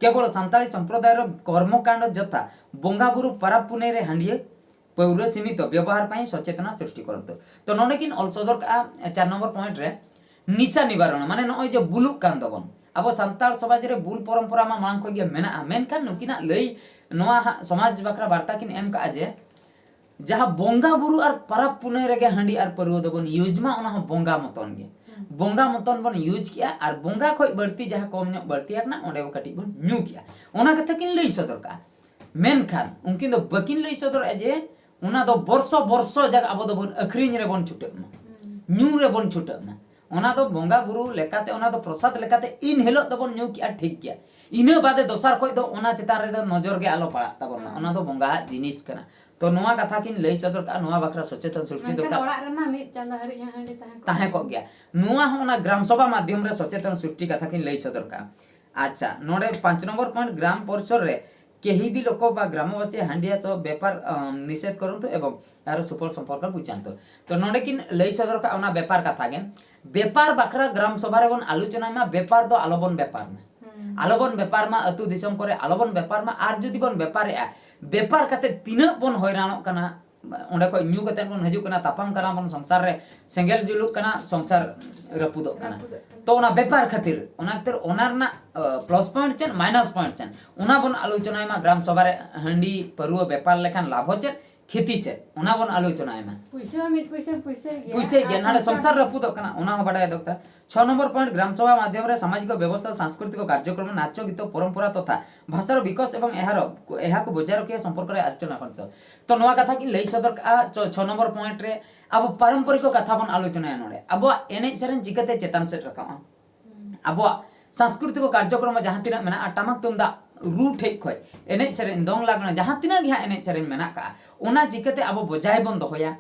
ᱠᱮᱵᱚᱞ ᱥᱟᱱᱛᱟᱲᱤ ᱥᱚᱢᱯᱨᱚᱫᱟᱭ ᱨᱮ ᱠᱚᱨᱢᱚᱠᱟᱱᱰ ᱡᱚᱛᱷᱟ ᱵᱚᱸᱜᱟ ᱵᱩᱨᱩ ᱯᱟᱨᱟᱵᱽ ᱯᱩᱱᱟᱹᱭ ᱨᱮ ᱦᱟᱺᱰᱤᱭᱟᱹ ᱯᱟᱹᱣᱨᱟᱹ ᱥᱤᱢᱤᱛᱚ ᱵᱮᱵᱚᱦᱟᱨ ᱯᱟᱭ ᱥᱚᱪᱮᱛᱚᱱᱟ ᱥᱨᱤᱥᱴᱤ ᱠᱚᱨᱚᱱᱛᱩ᱾ ᱛᱚ ᱱᱚᱰᱮ ᱠᱤᱱ ᱚᱞ ᱥᱚᱫᱚᱨ ᱠᱟᱜᱼᱟ, ᱪᱟᱨ ᱱᱚᱢᱵᱚᱨ ᱯᱚᱭᱮᱱᱴ ᱨᱮ ᱱᱤᱥᱟ ᱱᱤᱵᱟᱨᱚᱱ, ᱢᱟᱱᱮ ᱱᱚᱜᱼᱚᱭ ᱡᱮ ᱵᱩᱞᱩᱜ ᱠᱟᱱ ᱫᱚᱵᱚᱱ, ᱟᱵᱚ ᱥᱟᱱᱛᱟᱲ ᱥᱚᱢᱟᱡᱽ ᱨᱮ ᱵᱩᱞ ᱯᱚᱨᱚᱢᱯᱚᱨᱟ ᱢᱟ ᱢᱟᱲᱟᱝ ᱠᱷᱚᱱ ᱜᱮ ᱢᱮᱱᱟᱜᱼᱟ, ᱢᱮᱱᱠᱷᱟᱱ ᱱᱩᱠᱤᱱᱟᱜ ᱞᱟᱹᱭ ᱱᱚᱣᱟ ᱦᱟᱸᱜ ᱥᱚᱢᱟᱡᱽ ᱵᱟᱠᱷᱨᱟ ᱵᱟᱨᱛᱟ ᱠᱤᱱ ᱮᱢ ᱠᱟᱜᱼᱟ ᱡᱮ ᱡᱟᱦᱟᱸ ᱵᱚᱸᱜᱟ ᱵᱩᱨᱩ ᱟᱨ ᱯᱟᱨᱟᱵᱽ ᱯᱩᱱᱟᱹᱭ ᱨᱮᱜᱮ ᱦᱟᱺᱰᱤ ᱟᱨ ᱯᱟᱹᱨᱣᱟᱹ ᱫᱚᱵᱚᱱ ᱤᱭᱩᱡᱽ ᱢᱟ, ᱚᱱᱟ ᱦᱚᱸ ᱵᱚᱸᱜᱟ ᱢᱚᱛᱚᱱ ᱜᱮ᱾ ᱦᱩᱸ᱾ ᱵᱚᱸᱜᱟ ᱢᱚᱛᱚᱱ ᱵᱚᱱ ᱤᱭᱩᱡᱽ ᱠᱮᱜᱼᱟ ᱟᱨ ᱵᱚᱸᱜᱟ ᱠᱷᱚᱡ ᱵᱟᱹᱲᱛᱤ ᱡᱟᱦᱟᱸ ᱠᱚᱢ ᱧᱚᱜ ᱵᱟᱹᱲᱛᱤ ᱟᱠᱟᱱᱟ, ᱚᱸᱰᱮ ᱵᱚ ᱠᱟᱹᱴᱤᱡ ᱵᱚᱱ ᱧᱩ ᱠᱮᱜᱼᱟ᱾ ᱚᱱᱟ ᱠᱟᱛᱷᱟ ᱠᱤᱱ ᱞᱟᱹᱭ ᱥᱚᱫᱚᱨ ᱠᱟᱜᱼᱟ᱾ ᱢᱮᱱᱠᱷᱟᱱ ᱩᱱᱠᱤᱱ ᱫᱚ ᱵᱟᱹᱠᱤᱱ ᱞᱟᱹᱭ ᱥᱚᱫᱚᱨᱮᱜᱼᱟ ᱡᱮ ᱚᱱᱟ ᱫᱚ ᱵᱚᱨᱥᱚ ᱵᱚᱨᱥᱚ ᱡᱟᱠ ᱟᱵᱚ ᱫᱚᱵᱚᱱ ᱟᱹᱠᱷᱨᱤᱧ ᱨᱮᱵᱚᱱ ᱪᱷᱩᱴᱟᱹᱜ ᱢᱟ, ᱦᱩᱸ᱾ ᱧᱩ ᱨᱮᱵᱚᱱ ᱪᱷᱩᱴᱟᱹᱜ ᱢᱟ᱾ ᱚᱱᱟ ᱫᱚ ᱵᱚᱸᱜᱟ ᱵᱩᱨᱩ ᱞᱮᱠᱟᱛᱮ, ᱚᱱᱟ ᱫᱚ ᱯᱨᱚᱥᱟᱫ ᱞᱮᱠᱟᱛᱮ ᱤᱱ ᱦᱤᱞᱳᱜ ᱫᱚᱵᱚᱱ ᱧᱩ ᱠᱮᱜᱼᱟ, ᱴᱷᱤᱠ ᱜᱮᱭᱟ᱾ ᱤᱱᱟᱹ ᱵᱟᱫᱮ ᱫᱚᱥᱟᱨ ᱠᱷᱚᱡ ᱫᱚ ᱚᱱᱟ ᱪᱮᱛᱟᱱ ᱨᱮᱫᱚ ᱱᱚᱡᱚᱨ ᱜᱮ ᱟᱞᱚ ᱯᱟᱲᱟᱜ ᱛᱟᱵᱚᱱ ᱢᱟ᱾ ᱦᱩᱸ᱾ ᱚᱱᱟ ᱫᱚ ᱵᱚᱸᱜᱟᱣᱟᱜ ᱡᱤᱱᱤᱥ ᱠᱟᱱᱟ᱾ ᱛᱚ ᱱᱚᱣᱟ ᱠᱟᱛᱷᱟ ᱠᱤᱱ ᱞᱟᱹᱭ ᱥᱚᱫᱚᱨ ᱠᱟᱜᱼᱟ, ᱱᱚᱣᱟ ᱵᱟᱠᱷᱨᱟ ᱥᱚᱪᱮᱛᱚᱱ ᱥᱨᱤᱥᱴᱤ ᱢᱮᱱᱠᱷᱟᱱ ᱫᱚᱨᱠᱟᱨ᱾ ᱚᱲᱟᱜ ᱨᱮᱢᱟ ᱢᱤᱫ ᱪᱟᱸᱫᱚ ᱦᱟᱹᱨᱤᱡ ᱦᱚᱸ ᱦᱟᱺᱰᱤ ᱛᱟᱦᱮᱸ ᱠᱚᱜ ᱛᱟᱦᱮᱸ ᱠᱚᱜ ᱜᱮᱭᱟ᱾ ᱱᱚᱣᱟ ᱦᱚᱸ ᱚᱱᱟ ᱜᱨᱟᱢ ᱥᱚᱵᱷᱟ ᱢᱟᱫᱽᱫᱷᱚᱢ ᱨᱮ ᱥᱚᱪᱮᱛᱚᱱ ᱥᱨᱤᱥᱴᱤ ᱠᱟᱛᱷᱟ ᱠᱤᱱ ᱞᱟᱹᱭ ᱥᱚᱫᱚᱨ ᱠᱟᱜᱼᱟ᱾ ᱟᱪᱪᱷᱟ, ᱱᱚᱰᱮ ᱯᱟᱸᱪ ᱱᱚᱢᱵᱚᱨ ᱯᱚᱭᱮᱱᱴ, ᱜᱨᱟᱢ ᱯᱚᱨᱤᱥᱚᱫ ᱨᱮ ᱠᱮᱦᱤᱵᱤ ᱞᱳᱠᱚ ᱵᱟ ᱜᱨᱟᱢᱚᱵᱟᱥᱤ ᱦᱟᱺᱰᱤᱭᱟ ᱥᱚ ᱵᱮᱯᱟᱨ, ᱟᱢ, ᱱᱤᱥᱮᱫ ᱠᱚᱨᱚᱱᱛᱩ ᱮᱵᱚᱝ ᱟᱨᱚ ᱥᱩᱯᱚᱞ ᱥᱚᱢᱯᱚᱨᱠᱚ ᱵᱩᱡᱷᱟᱱᱛᱩ᱾ ᱛᱚ ᱱᱚᱰᱮ ᱠᱤᱱ ᱞᱟᱹᱭ ᱥᱚᱫᱚᱨ ᱠᱟᱜᱼᱟ ᱚᱱᱟ ᱵᱮᱯᱟᱨ ᱠᱟᱛᱷᱟ ᱜᱮ᱾ ᱵᱮᱯᱟᱨ ᱵᱟᱠᱷᱨᱟ ᱜᱨᱟᱢ ᱥᱚᱵᱷᱟ ᱨᱮᱵᱚᱱ ᱟᱞᱳᱪᱚᱱᱟᱭ ᱢᱟ, ᱵᱮᱯᱟᱨ ᱫᱚ ᱟᱞᱚᱵᱚᱱ ᱵᱮᱯᱟᱨ ᱢᱟ᱾ ᱦᱩᱸ᱾ ᱟᱞᱚᱵᱚᱱ ᱵᱮᱯᱟᱨ ᱢᱟ, ᱟᱹᱛᱩ ᱫᱤᱥᱚᱢ ᱠᱚᱨᱮ ᱟᱞᱚᱵᱚᱱ ᱵᱮᱯᱟᱨ ᱢᱟ᱾ ᱟᱨ ᱡᱩᱫᱤ ᱵᱚᱱ ᱵᱮᱯᱟᱨᱮᱜᱼᱟ, ᱵᱮᱯᱟᱨ ᱠᱟᱛᱮ ᱛᱤᱱᱟᱹᱜ ᱵᱚᱱ ᱦᱚᱭᱨᱟᱱᱚᱜ ᱠᱟᱱᱟ, ᱚᱸᱰᱮ ᱠᱷᱚᱡ ᱧᱩ ᱠᱟᱛᱮ ᱵᱚᱱ ᱦᱤᱡᱩᱜ ᱠᱟᱱᱟ, ᱛᱟᱯᱟᱢ ᱠᱟᱱᱟ ᱵᱚᱱ, ᱥᱚᱝᱥᱟᱨ ᱨᱮ ᱥᱮᱸᱜᱮᱞ ᱡᱩᱞᱩᱜ ᱠᱟᱱᱟ, ᱥᱚᱝᱥᱟᱨ ᱨᱟᱹᱯᱩᱫᱚᱜ ᱠᱟᱱᱟ᱾ ᱨᱟᱹᱯᱩᱫᱚᱜ ᱠᱟᱱᱟ᱾ ᱛᱚ ᱚᱱᱟ ᱵᱮᱯᱟᱨ ᱠᱷᱟᱹᱛᱤᱨ, ᱚᱱᱟ ᱠᱷᱟᱹᱛᱤᱨ ᱚᱱᱟ ᱨᱮᱱᱟᱜ, ᱟ, ᱯᱞᱟᱥ ᱯᱚᱭᱮᱱᱴ ᱪᱮᱫ, ᱢᱟᱭᱱᱟᱥ ᱯᱚᱭᱮᱱᱴ ᱪᱮᱫ, ᱚᱱᱟ ᱵᱚᱱ ᱟᱞᱳᱪᱚᱱᱟᱭ ᱢᱟ᱾ ᱜᱨᱟᱢ ᱥᱚᱵᱷᱟ ᱨᱮ ᱦᱟᱺᱰᱤ ᱯᱟᱹᱨᱣᱟᱹ ᱵᱮᱯᱟᱨ ᱞᱮᱠᱷᱟᱱ ᱞᱟᱵᱷ ᱦᱚᱸ ᱪᱮᱫ, ᱠᱷᱮᱛᱤ ᱪᱮᱫ, ᱚᱱᱟ ᱵᱚᱱ ᱟᱞᱳᱪᱚᱱᱟᱭ ᱢᱟ᱾ ᱯᱩᱭᱥᱟᱹ ᱦᱚᱸ ᱢᱤᱫ ᱯᱩᱭᱥᱟᱹ ᱯᱩᱭᱥᱟᱹ ᱜᱮᱭᱟ᱾ ᱯᱩᱭᱥᱟᱹ ᱜᱮᱭᱟ, ᱟᱨ ᱱᱚᱰᱮ ᱥᱚᱝᱥᱟᱨ ᱥᱚᱝᱥᱟᱨ ᱨᱟᱹᱯᱩᱫᱚᱜ ᱠᱟᱱᱟ, ᱚᱱᱟ ᱦᱚᱸ ᱵᱟᱰᱟᱭ ᱫᱚᱨᱠᱟᱨ᱾ ᱪᱷᱚ ᱱᱚᱢᱵᱚᱨ ᱯᱚᱭᱮᱱᱴ, ᱜᱨᱟᱢ ᱥᱚᱵᱷᱟ ᱢᱟᱫᱽᱫᱷᱚᱢ ᱨᱮ ᱥᱟᱢᱟᱡᱤᱠ ᱵᱮᱵᱚᱥᱛᱷᱟ, ᱥᱟᱝᱥᱠᱨᱤᱛᱤᱠ ᱠᱟᱨᱡᱚᱠᱨᱚᱢ, ᱱᱟᱪᱪᱚ ᱜᱤᱛᱚ ᱯᱚᱨᱚᱢᱯᱚᱨᱟ ᱛᱚᱛᱷᱟ ᱵᱷᱟᱥᱟᱨ ᱵᱤᱠᱟᱥ ᱮᱵᱚᱝ ᱮᱦᱟᱨ ᱮᱦᱟᱠᱚ ᱵᱚᱡᱟᱭ ᱨᱚᱠᱷᱤᱭᱟ ᱥᱚᱢᱯᱚᱨᱠᱚ ᱨᱮ ᱟᱞᱳᱪᱚᱱᱟ ᱠᱚᱨᱛᱮ᱾ ᱛᱚ ᱱᱚᱣᱟ ᱠᱟᱛᱷᱟ ᱜᱤᱧ ᱞᱟᱹᱭ ᱥᱚᱫᱚᱨ ᱠᱟᱜᱼᱟ᱾ ᱪᱷᱚ, ᱪᱷᱚ ᱱᱚᱢᱵᱚᱨ ᱯᱚᱭᱮᱱᱴ ᱨᱮ ᱟᱵᱚ ᱯᱟᱨᱚᱢᱯᱚᱨᱤᱠ ᱠᱟᱛᱷᱟ ᱵᱚᱱ ᱟᱞᱳᱪᱚᱱᱟᱭᱟ ᱱᱚᱰᱮ᱾ ᱟᱵᱚᱣᱟᱜ ᱮᱱᱮᱡ ᱥᱮᱨᱮᱧ ᱪᱤᱠᱟᱹᱛᱮ ᱪᱮᱛᱟᱱ ᱥᱮᱫ ᱨᱟᱠᱟᱵᱼᱟ? ᱟᱵᱚᱣᱟᱜ ᱥᱟᱝᱥᱠᱨᱤᱛᱤᱠ ᱠᱟᱨᱡᱚᱠᱨᱚᱢ ᱡᱟᱦᱟᱸ ᱛᱤᱱᱟᱹᱜ ᱢᱮᱱᱟᱜᱼᱟ, ᱴᱟᱢᱟᱠ ᱛᱩᱢᱫᱟᱜ ᱨᱩ ᱴᱷᱮᱡ ᱠᱷᱚᱡ, ᱮᱱᱮᱡ ᱥᱮᱨᱮᱧ, ᱫᱚᱝ ᱞᱟᱜᱽᱬᱮ, ᱡᱟᱦᱟᱸ ᱛᱤᱱᱟᱹᱜ ᱜᱮ ᱦᱟᱸᱜ ᱮᱱᱮᱡ ᱥᱮᱨᱮᱧ ᱢᱮᱱᱟᱜ ᱠᱟᱜᱼᱟ, ᱚᱱᱟ ᱪᱤᱠᱟᱹᱛᱮ ᱟᱵᱚ ᱵᱚᱡᱟᱭ ᱵᱚᱱ ᱫᱚᱦᱚᱭᱟ?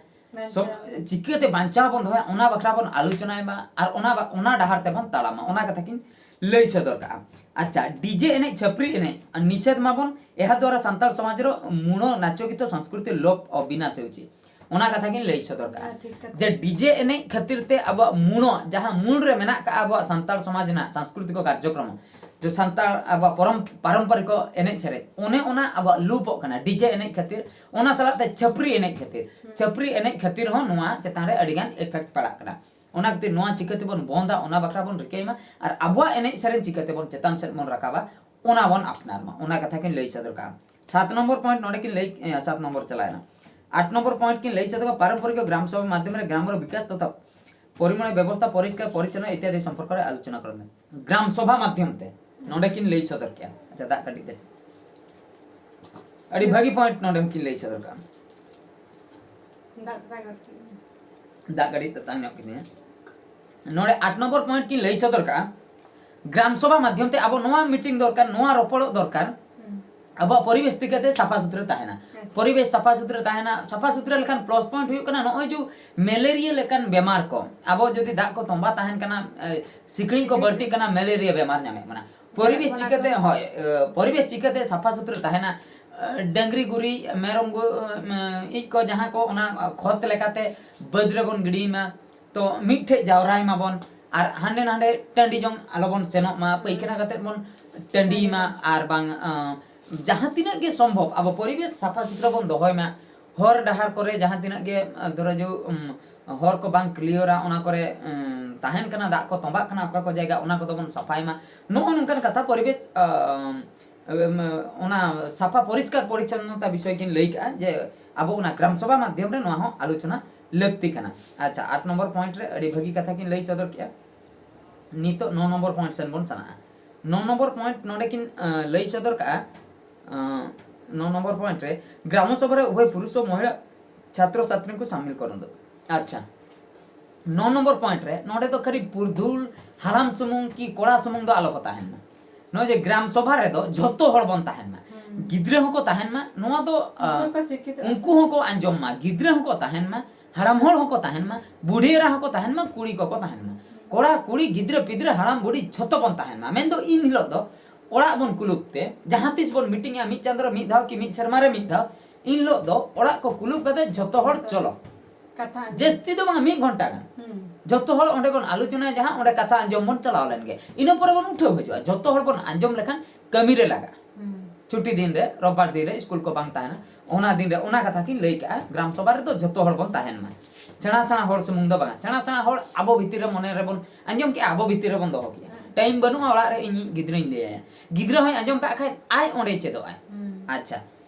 ᱥᱚᱵ ᱪᱤᱠᱟᱹᱛᱮ ᱵᱟᱧᱪᱟᱣ ᱵᱚᱱ ᱫᱚᱦᱚᱭᱟ, ᱚᱱᱟ ᱵᱟᱠᱷᱨᱟ ᱵᱚᱱ ᱟᱞᱳᱪᱚᱱᱟᱭ ᱢᱟ ᱟᱨ ᱚᱱᱟ ᱵᱟ- ᱚᱱᱟ ᱰᱟᱦᱟᱨ ᱛᱮᱵᱚᱱ ᱛᱟᱲᱟᱢᱟ, ᱚᱱᱟ ᱠᱟᱛᱷᱟ ᱠᱤᱱ ᱞᱟᱹᱭ ᱥᱚᱫᱚᱨ ᱠᱟᱜᱼᱟ᱾ ᱟᱪᱪᱷᱟ, ᱰᱤᱡᱮ ᱮᱱᱮᱡ, ᱪᱷᱟᱹᱯᱨᱤ ᱮᱱᱮᱡ ᱱᱤᱥᱮᱫ ᱢᱟᱵᱚᱱ, ᱮᱦᱟ ᱫᱣᱟᱨᱟ ᱥᱟᱱᱛᱟᱲ ᱥᱚᱢᱟᱡᱽ ᱨᱮ ᱢᱩᱬᱚ ᱱᱟᱪᱚ ᱜᱤᱛᱚ ᱥᱚᱝᱥᱠᱨᱤᱛᱤ ᱞᱳᱯ ᱚᱵᱤᱱᱟᱥ ᱦᱮᱣᱪᱤ, ᱚᱱᱟ ᱠᱟᱛᱷᱟ ᱠᱤᱱ ᱞᱟᱹᱭ ᱥᱚᱫᱚᱨ ᱠᱟᱜᱼᱟ᱾ ᱦᱮᱸ, ᱴᱷᱤᱠ ᱠᱟᱛᱷᱟ᱾ ᱡᱮ ᱰᱤᱡᱮ ᱮᱱᱮᱡ ᱠᱷᱟᱹᱛᱤᱨ ᱛᱮ ᱟᱵᱚᱣᱟᱜ ᱢᱩᱬᱚ, ᱡᱟᱦᱟᱸ ᱢᱩᱞ ᱨᱮ ᱢᱮᱱᱟᱜ ᱠᱟᱜᱼᱟ ᱟᱵᱚᱣᱟᱜ ᱥᱟᱱᱛᱟᱲ ᱥᱚᱢᱟᱡᱽ ᱨᱮᱱᱟᱜ ᱥᱟᱝᱥᱠᱨᱤᱛᱤᱠ ᱠᱟᱨᱡᱚᱠᱨᱚᱢ, ᱡᱮ ᱥᱟᱱᱛᱟᱲ ᱟᱵᱚᱣᱟᱜ ᱯᱚᱨᱚᱢ- ᱯᱟᱨᱚᱢᱯᱚᱨᱤᱠ ᱮᱱᱮᱡ ᱥᱮᱨᱮᱧ, ᱚᱱᱮ ᱚᱱᱟ ᱟᱵᱚᱣᱟᱜ ᱞᱩᱯᱚᱜ ᱠᱟᱱᱟ ᱰᱤᱡᱮ ᱮᱱᱮᱡ ᱠᱷᱟᱹᱛᱤᱨ᱾ ᱚᱱᱟ ᱥᱟᱞᱟᱜ ᱛᱮ ᱪᱷᱟᱹᱯᱨᱤ ᱮᱱᱮᱡ ᱠᱷᱟᱹᱛᱤᱨ, ᱪᱷᱟᱹᱯᱨᱤ ᱮᱱᱮᱡ ᱠᱷᱟᱹᱛᱤᱨ ᱦᱚᱸ ᱱᱚᱣᱟ ᱪᱮᱛᱟᱱ ᱨᱮ ᱟᱹᱰᱤ ᱜᱟᱱ ᱤᱯᱷᱮᱠᱴ ᱯᱟᱲᱟᱜ ᱠᱟᱱᱟ᱾ ᱚᱱᱟ ᱠᱷᱟᱹᱛᱤᱨ ᱱᱚᱣᱟ ᱪᱤᱠᱟᱹ ᱛᱮᱵᱚᱱ ᱵᱚᱱᱫᱟ, ᱚᱱᱟ ᱵᱟᱠᱷᱨᱟ ᱵᱚᱱ ᱨᱤᱠᱟᱹᱭ ᱢᱟ᱾ ᱟᱨ ᱟᱵᱚᱣᱟᱜ ᱮᱱᱮᱡ ᱥᱮᱨᱮᱧ ᱪᱤᱠᱟᱹ ᱛᱮᱵᱚᱱ ᱪᱮᱛᱟᱱ ᱥᱮᱫ ᱵᱚᱱ ᱨᱟᱠᱟᱵᱟ, ᱚᱱᱟ ᱵᱚᱱ ᱟᱯᱱᱟᱨ ᱢᱟ, ᱚᱱᱟ ᱠᱟᱛᱷᱟ ᱠᱤᱱ ᱞᱟᱹᱭ ᱥᱚᱫᱚᱨ ᱠᱟᱜᱼᱟ᱾ ᱥᱟᱛ ᱱᱚᱢᱵᱚᱨ ᱯᱚᱭᱮᱱᱴ ᱱᱚᱰᱮ ᱠᱤᱱ ᱞᱟᱹᱭ, ᱮ, ᱥᱟᱛ ᱱᱚᱢᱵᱚᱨ ᱪᱟᱞᱟᱣᱮᱱᱟ᱾ ᱟᱴ ᱱᱚᱢᱵᱚᱨ ᱯᱚᱭᱮᱱᱴ ᱠᱤᱱ ᱞᱟᱹᱭ ᱥᱚᱫᱚᱨ ᱠᱟᱜᱼᱟ, ᱯᱟᱨᱚᱢᱯᱚᱨᱤᱠ ᱜᱨᱟᱢ ᱥᱚᱵᱷᱟ ᱢᱟᱫᱽᱫᱷᱚᱢ ᱨᱮ ᱜᱨᱟᱢ ᱨᱮ ᱵᱤᱠᱟᱥ ᱛᱚᱛᱷᱟ ᱯᱚᱨᱤᱢᱚᱬ ᱵᱮᱵᱚᱥᱛᱷᱟ, ᱯᱚᱨᱤᱥᱠᱟᱨ ᱯᱚᱨᱤᱪᱷᱚᱱᱱᱚ ᱤᱛᱭᱟᱫᱤ ᱥᱚᱢᱯᱚᱨᱠᱚ ᱨᱮ ᱟᱞᱳᱪᱚᱱᱟ ᱠᱚᱨᱚᱱ᱾ ᱜᱨᱟᱢ ᱥᱚᱵᱷᱟ ᱢᱟᱫᱽᱫᱷᱚᱢ ᱛᱮ ᱱᱚᱰᱮ ᱠᱤᱱ ᱞᱟᱹᱭ ᱥᱚᱫᱚᱨ ᱠᱮᱜᱼᱟ᱾ ᱟᱪᱪᱷᱟ, ᱫᱟᱜ ᱠᱟᱹᱴᱤᱡ ᱛᱮ ᱟᱹᱰᱤ ᱵᱷᱟᱹᱜᱤ ᱯᱚᱭᱮᱱᱴ ᱱᱚᱰᱮ ᱦᱚᱸ ᱠᱤᱱ ᱞᱟᱹᱭ ᱥᱚᱫᱚᱨ ᱠᱟᱜᱼᱟ᱾ ᱫᱟᱜ ᱛᱮᱛᱟᱝ ᱜᱚᱫ ᱠᱮᱫ ᱢᱮᱭᱟ᱾ ᱫᱟᱜ ᱠᱟᱹᱴᱤᱡ ᱛᱮᱛᱟᱝ ᱧᱚᱜ ᱠᱤᱫᱤᱧᱟ᱾ ᱱᱚᱰᱮ ᱟᱴ ᱱᱚᱢᱵᱚᱨ ᱯᱚᱭᱮᱱᱴ ᱠᱤᱱ ᱞᱟᱹᱭ ᱥᱚᱫᱚᱨ ᱠᱟᱜᱼᱟ, ᱜᱨᱟᱢ ᱥᱚᱵᱷᱟ ᱢᱟᱫᱽᱫᱷᱚᱢ ᱛᱮ ᱟᱵᱚ ᱱᱚᱣᱟ ᱢᱤᱴᱤᱝ ᱫᱚᱨᱠᱟᱨ, ᱱᱚᱣᱟ ᱨᱚᱯᱚᱲᱚᱜ ᱫᱚᱨᱠᱟᱨ, ᱦᱩᱸ᱾ ᱟᱵᱚᱣᱟᱜ ᱯᱚᱨᱤᱵᱮᱥ ᱪᱤᱠᱟᱹᱛᱮ ᱥᱟᱯᱷᱟ ᱥᱩᱛᱨᱟᱹ ᱛᱟᱦᱮᱱᱟ᱾ ᱟᱪᱪᱷᱟ᱾ ᱯᱚᱨᱤᱵᱮᱥ ᱥᱟᱯᱷᱟ ᱥᱩᱛᱨᱟᱹ ᱛᱟᱦᱮᱱᱟ, ᱥᱟᱯᱷᱟ ᱥᱩᱛᱨᱟᱹ ᱞᱮᱠᱷᱟᱱ ᱯᱞᱟᱥ ᱯᱚᱭᱮᱱᱴ ᱦᱩᱭᱩᱜ ᱠᱟᱱᱟ ᱱᱚᱜᱼᱚᱭ ᱡᱮ ᱢᱮᱞᱮᱨᱤᱭᱟ ᱞᱮᱠᱟᱱ ᱵᱮᱢᱟᱨ ᱠᱚ, ᱟᱵᱚ ᱡᱩᱫᱤ ᱫᱟᱜ ᱠᱚ ᱛᱚᱸᱵᱟ ᱛᱟᱦᱮᱱ ᱠᱟᱱᱟ, ᱮ, ᱥᱤᱠᱲᱤᱡ ᱠᱚ ᱵᱟᱹᱲᱛᱤᱜ ᱠᱟᱱᱟ, ᱢᱮᱞᱮᱨᱤᱭᱟ ᱵᱮᱢᱟᱨ ᱧᱟᱢᱮᱫ ᱵᱚᱱᱟ᱾ ᱯᱚᱨᱤᱵᱮᱥ ᱚᱱᱟ ᱪᱤᱠᱟᱹᱛᱮ, ᱠᱚ- ᱦᱳᱭ, ᱮ, ᱯᱚᱨᱤᱵᱮᱥ ᱪᱤᱠᱟᱹᱛᱮ ᱥᱟᱯᱷᱟ ᱥᱩᱛᱨᱟᱹ ᱛᱟᱦᱮᱱᱟ? ᱮ, ᱰᱟᱹᱝᱨᱤ ᱜᱩᱨᱤᱡ, ᱢᱮᱨᱚᱢ ᱜᱩ-, ᱮ, ᱤᱡ ᱠᱚ ᱡᱟᱦᱟᱸ ᱠᱚ ᱚᱱᱟ ᱠᱷᱚᱛ ᱞᱮᱠᱟᱛᱮ ᱵᱟᱹᱫᱽ ᱨᱮᱵᱚᱱ ᱜᱤᱰᱤᱭ ᱢᱟ, ᱛᱚ ᱢᱤᱫᱴᱷᱮᱡ ᱡᱟᱣᱨᱟᱭ ᱢᱟᱵᱚᱱ ᱟᱨ ᱦᱟᱸᱰᱮ ᱱᱟᱸᱰᱮ ᱴᱟᱺᱰᱤ ᱡᱚᱝ ᱟᱞᱚᱵᱚᱱ ᱥᱮᱱᱚᱜ ᱢᱟ, ᱯᱟᱹᱭᱠᱷᱟᱱᱟ ᱠᱟᱛᱮᱫ ᱵᱚᱱ ᱴᱟᱺᱰᱤᱭ ᱢᱟ᱾ ᱟᱨ ᱵᱟᱝ, ᱟᱸ, ᱡᱟᱦᱟᱸ ᱛᱤᱱᱟᱹᱜ ᱜᱮ ᱥᱚᱢᱵᱷᱚᱵ ᱟᱵᱚ ᱯᱚᱨᱤᱵᱮᱥ ᱥᱟᱯᱷᱟ ᱥᱩᱛᱨᱟᱹ ᱵᱚᱱ ᱫᱚᱦᱚᱭ ᱢᱟ᱾ ᱦᱚᱨ ᱰᱟᱦᱟᱨ ᱠᱚᱨᱮ ᱡᱟᱦᱟᱸ ᱛᱤᱱᱟᱹᱜ ᱜᱮ, ᱟᱸ, ᱫᱷᱚᱨᱚ ᱡᱚ, ᱩᱢ, ᱦᱚᱨ ᱠᱚ ᱵᱟᱝ ᱠᱞᱤᱭᱟᱨᱟ, ᱚᱱᱟ ᱠᱚᱨᱮ, ᱩᱢ, ᱛᱟᱦᱮᱱ ᱠᱟᱱᱟ, ᱫᱟᱜ ᱠᱚ ᱛᱚᱸᱵᱟᱜ ᱠᱟᱱᱟ ᱚᱠᱟ ᱠᱚ ᱡᱟᱭᱜᱟ, ᱚᱱᱟ ᱠᱚᱫᱚ ᱵᱚᱱ ᱥᱟᱯᱷᱟᱭ ᱢᱟ᱾ ᱱᱚᱜᱼᱚ ᱱᱚᱝᱠᱟᱱ ᱠᱟᱛᱷᱟ ᱯᱚᱨᱤᱵᱮᱥ, ᱟᱸ, ᱮᱢ, ᱚᱱᱟ ᱥᱟᱯᱷᱟ ᱯᱚᱨᱤᱥᱠᱟᱨ ᱯᱚᱨᱤᱪᱷᱚᱱᱱᱚᱛᱟ ᱵᱤᱥᱚᱭ ᱠᱤᱱ ᱞᱟᱹᱭ ᱠᱟᱜᱼᱟ ᱡᱮ ᱟᱵᱚ ᱚᱱᱟ ᱜᱨᱟᱢ ᱥᱚᱵᱷᱟ ᱢᱟᱫᱽᱫᱷᱚᱢ ᱨᱮ ᱱᱚᱣᱟ ᱦᱚᱸ ᱟᱞᱳᱪᱚᱱᱟ ᱞᱟᱹᱠᱛᱤ ᱠᱟᱱᱟ᱾ ᱟᱪᱪᱷᱟ, ᱟᱴ ᱱᱚᱢᱵᱚᱨ ᱯᱚᱭᱮᱱᱴ ᱨᱮ ᱟᱹᱰᱤ ᱵᱷᱟᱹᱜᱤ ᱠᱟᱛᱷᱟ ᱠᱤᱱ ᱞᱟᱹᱭ ᱥᱚᱫᱚᱨ ᱠᱮᱜᱼᱟ᱾ ᱱᱤᱛᱚᱜ ᱱᱚ ᱱᱚᱢᱵᱚᱨ ᱯᱚᱭᱮᱱᱴ ᱥᱮᱱ ᱵᱚᱱ ᱪᱟᱞᱟᱜᱼᱟ᱾ ᱱᱚ ᱱᱚᱢᱵᱚᱨ ᱯᱚᱭᱮᱱᱴ ᱱᱚᱰᱮ ᱠᱤᱱ ᱟᱸ, ᱞᱟᱹᱭ ᱥᱚᱫᱚᱨ ᱠᱟᱜᱼᱟ᱾ ᱟᱸ, ᱱᱚ ᱱᱚᱢᱵᱚᱨ ᱯᱚᱭᱮᱱᱴ ᱨᱮ ᱜᱨᱟᱢ ᱥᱚᱵᱷᱟ ᱨᱮ ᱩᱵᱷᱚᱭ ᱯᱩᱨᱩᱥ ᱳ ᱢᱚᱦᱤᱞᱟ ᱪᱷᱟᱛᱨᱚ ᱪᱷᱟᱛᱨᱤ ᱠᱚ ᱥᱟᱢᱤᱞ ᱠᱚᱨᱚᱱ ᱫᱚ᱾ ᱟᱪᱪᱷᱟ, ᱱᱚ ᱱᱚᱢᱵᱚᱨ ᱯᱚᱭᱮᱱᱴ ᱨᱮ ᱱᱚᱰᱮ ᱫᱚ ᱠᱷᱟᱹᱞᱤ ᱯᱩᱨᱩᱫᱷᱩᱞ ᱦᱟᱲᱟᱢ ᱥᱩᱢᱩᱝ ᱠᱤ ᱠᱚᱲᱟ ᱥᱩᱢᱩᱝ ᱫᱚ ᱟᱞᱚ ᱠᱚ ᱛᱟᱦᱮᱱ ᱢᱟ᱾ ᱱᱚᱜᱼᱚᱭ ᱡᱮ ᱜᱨᱟᱢ ᱥᱚᱵᱷᱟ ᱨᱮᱫᱚ ᱡᱷᱚᱛᱚ ᱦᱚᱲ ᱵᱚᱱ ᱛᱟᱦᱮᱱ ᱢᱟ᱾ ᱦᱩᱸ᱾ ᱜᱤᱫᱽᱨᱟᱹ ᱦᱚᱸᱠᱚ ᱛᱟᱦᱮᱱ ᱢᱟ, ᱱᱚᱣᱟ ᱫᱚ ᱩᱱᱠᱩ ᱟᱸ, ᱦᱚᱸᱠᱚ ᱥᱤᱠᱠᱷᱤᱛᱚᱜᱼᱟ ᱥᱮ? ᱩᱱᱠᱩ ᱦᱚᱸᱠᱚ ᱟᱸᱡᱚᱢ ᱢᱟ, ᱜᱤᱫᱽᱨᱟᱹ ᱦᱚᱸᱠᱚ ᱛᱟᱦᱮᱱ ᱢᱟ, ᱦᱟᱲᱟᱢ ᱦᱚᱲ ᱦᱚᱸᱠᱚ ᱛᱟᱦᱮᱱ ᱢᱟ, ᱵᱩᱰᱷᱤ ᱮᱨᱟ ᱦᱚᱸᱠᱚ ᱛᱟᱦᱮᱱ ᱢᱟ, ᱠᱩᱲᱤ ᱠᱚᱠᱚ ᱛᱟᱦᱮᱱ ᱢᱟ᱾ ᱠᱚᱲᱟ ᱠᱩᱲᱤ ᱜᱤᱫᱽᱨᱟᱹ ᱯᱤᱫᱽᱨᱟᱹ ᱦᱟᱲᱟᱢ ᱵᱩᱰᱷᱤ ᱡᱷᱚᱛᱚ ᱵᱚᱱ ᱛᱟᱦᱮᱱ ᱢᱟ᱾ ᱢᱮᱱᱫᱚ ᱤᱱ ᱦᱤᱞᱳᱜ ᱫᱚ ᱚᱲᱟᱜ ᱵᱚᱱ ᱠᱩᱞᱩᱯ ᱛᱮ, ᱡᱟᱦᱟᱸ ᱛᱤᱥ ᱵᱚᱱ ᱢᱤᱴᱤᱝᱟ, ᱢᱤᱫ ᱪᱟᱸᱫᱳ ᱨᱮ ᱢᱤᱫ ᱫᱷᱟᱣ ᱠᱤ ᱢᱤᱫ ᱥᱮᱨᱢᱟ ᱨᱮ ᱢᱤᱫ ᱫᱷᱟᱣ, ᱤᱱ ᱦᱤᱞᱳᱜ ᱫᱚ ᱚᱲᱟᱜ ᱠᱚ ᱠᱩᱞᱩᱯ ᱠᱟᱛᱮ ᱡᱷᱚᱛᱚ ᱦᱚᱲ ᱪᱚᱞᱚ᱾ ᱠᱟᱛᱷᱟ ᱟᱸᱡᱚᱢ᱾ ᱡᱟᱹᱥᱛᱤ ᱫᱚ ᱵᱟᱝ, ᱢᱤᱫ ᱜᱷᱚᱱᱴᱟ ᱜᱟᱱ᱾ ᱦᱩᱸ᱾ ᱡᱷᱚᱛᱚ ᱦᱚᱲ ᱚᱸᱰᱮ ᱵᱚᱱ ᱟᱞᱳᱪᱚᱱᱟᱭᱟ, ᱡᱟᱦᱟᱸ ᱚᱸᱰᱮ ᱠᱟᱛᱷᱟ ᱟᱸᱡᱚᱢ ᱵᱚᱱ ᱪᱟᱞᱟᱣ ᱞᱮᱱ ᱜᱮ, ᱤᱱᱟᱹ ᱯᱚᱨᱮ ᱵᱚᱱ ᱩᱴᱷᱟᱹᱣ ᱦᱤᱡᱩᱜᱼᱟ᱾ ᱡᱷᱚᱛᱚ ᱦᱚᱲ ᱵᱚᱱ ᱟᱸᱡᱚᱢ ᱞᱮᱠᱷᱟᱱ ᱠᱟᱹᱢᱤ ᱨᱮ ᱞᱟᱜᱟᱜᱼᱟ᱾ ᱦᱩᱸ᱾ ᱪᱷᱩᱴᱤ ᱫᱤᱱ ᱨᱮ, ᱨᱳᱵᱵᱟᱨ ᱫᱤᱱ ᱨᱮ ᱥᱠᱩᱞ ᱠᱚ ᱵᱟᱝ ᱛᱟᱦᱮᱱᱟ, ᱚᱱᱟ ᱫᱤᱱ ᱨᱮ ᱚᱱᱟ ᱠᱟᱛᱷᱟ ᱠᱤᱱ ᱞᱟᱹᱭ ᱠᱟᱜᱼᱟ, ᱜᱨᱟᱢ ᱥᱚᱵᱷᱟ ᱨᱮᱫᱚ ᱡᱷᱚᱛᱚ ᱦᱚᱲ ᱵᱚᱱ ᱛᱟᱦᱮᱱ ᱢᱟ᱾ ᱥᱮᱬᱟ ᱥᱮᱬᱟ ᱦᱚᱲ ᱥᱩᱢᱩᱝ ᱫᱚ ᱵᱟᱝᱟ, ᱥᱮᱬᱟ ᱥᱮᱬᱟ ᱦᱚᱲ ᱟᱵᱚ ᱵᱷᱤᱛᱤᱨ ᱨᱮ ᱢᱚᱱᱮ ᱨᱮᱵᱚᱱ ᱟᱸᱡᱚᱢ ᱠᱮᱜᱼᱟ, ᱟᱵᱚ ᱵᱷᱤᱛᱤᱨ ᱨᱮᱵᱚᱱ ᱫᱚᱦᱚ ᱠᱮᱜᱼᱟ᱾ ᱦᱩᱸ᱾ ᱴᱟᱭᱤᱢ ᱵᱟᱹᱱᱩᱜᱼᱟ ᱚᱲᱟᱜ ᱨᱮ ᱤᱧᱤᱡ ᱜᱤᱫᱽᱨᱟᱹᱧ ᱞᱟᱹᱭᱟᱭᱟ, ᱜᱤᱫᱽᱨᱟᱹ ᱦᱚᱸᱭ ᱟᱸᱡᱚᱢ ᱠᱟᱜ ᱠᱷᱟᱡ ᱟᱡ ᱚᱸᱰᱮᱭ ᱪᱮᱫᱚᱜ ᱟᱭ᱾ ᱦᱩᱸ᱾ ᱟᱪᱪᱷᱟ,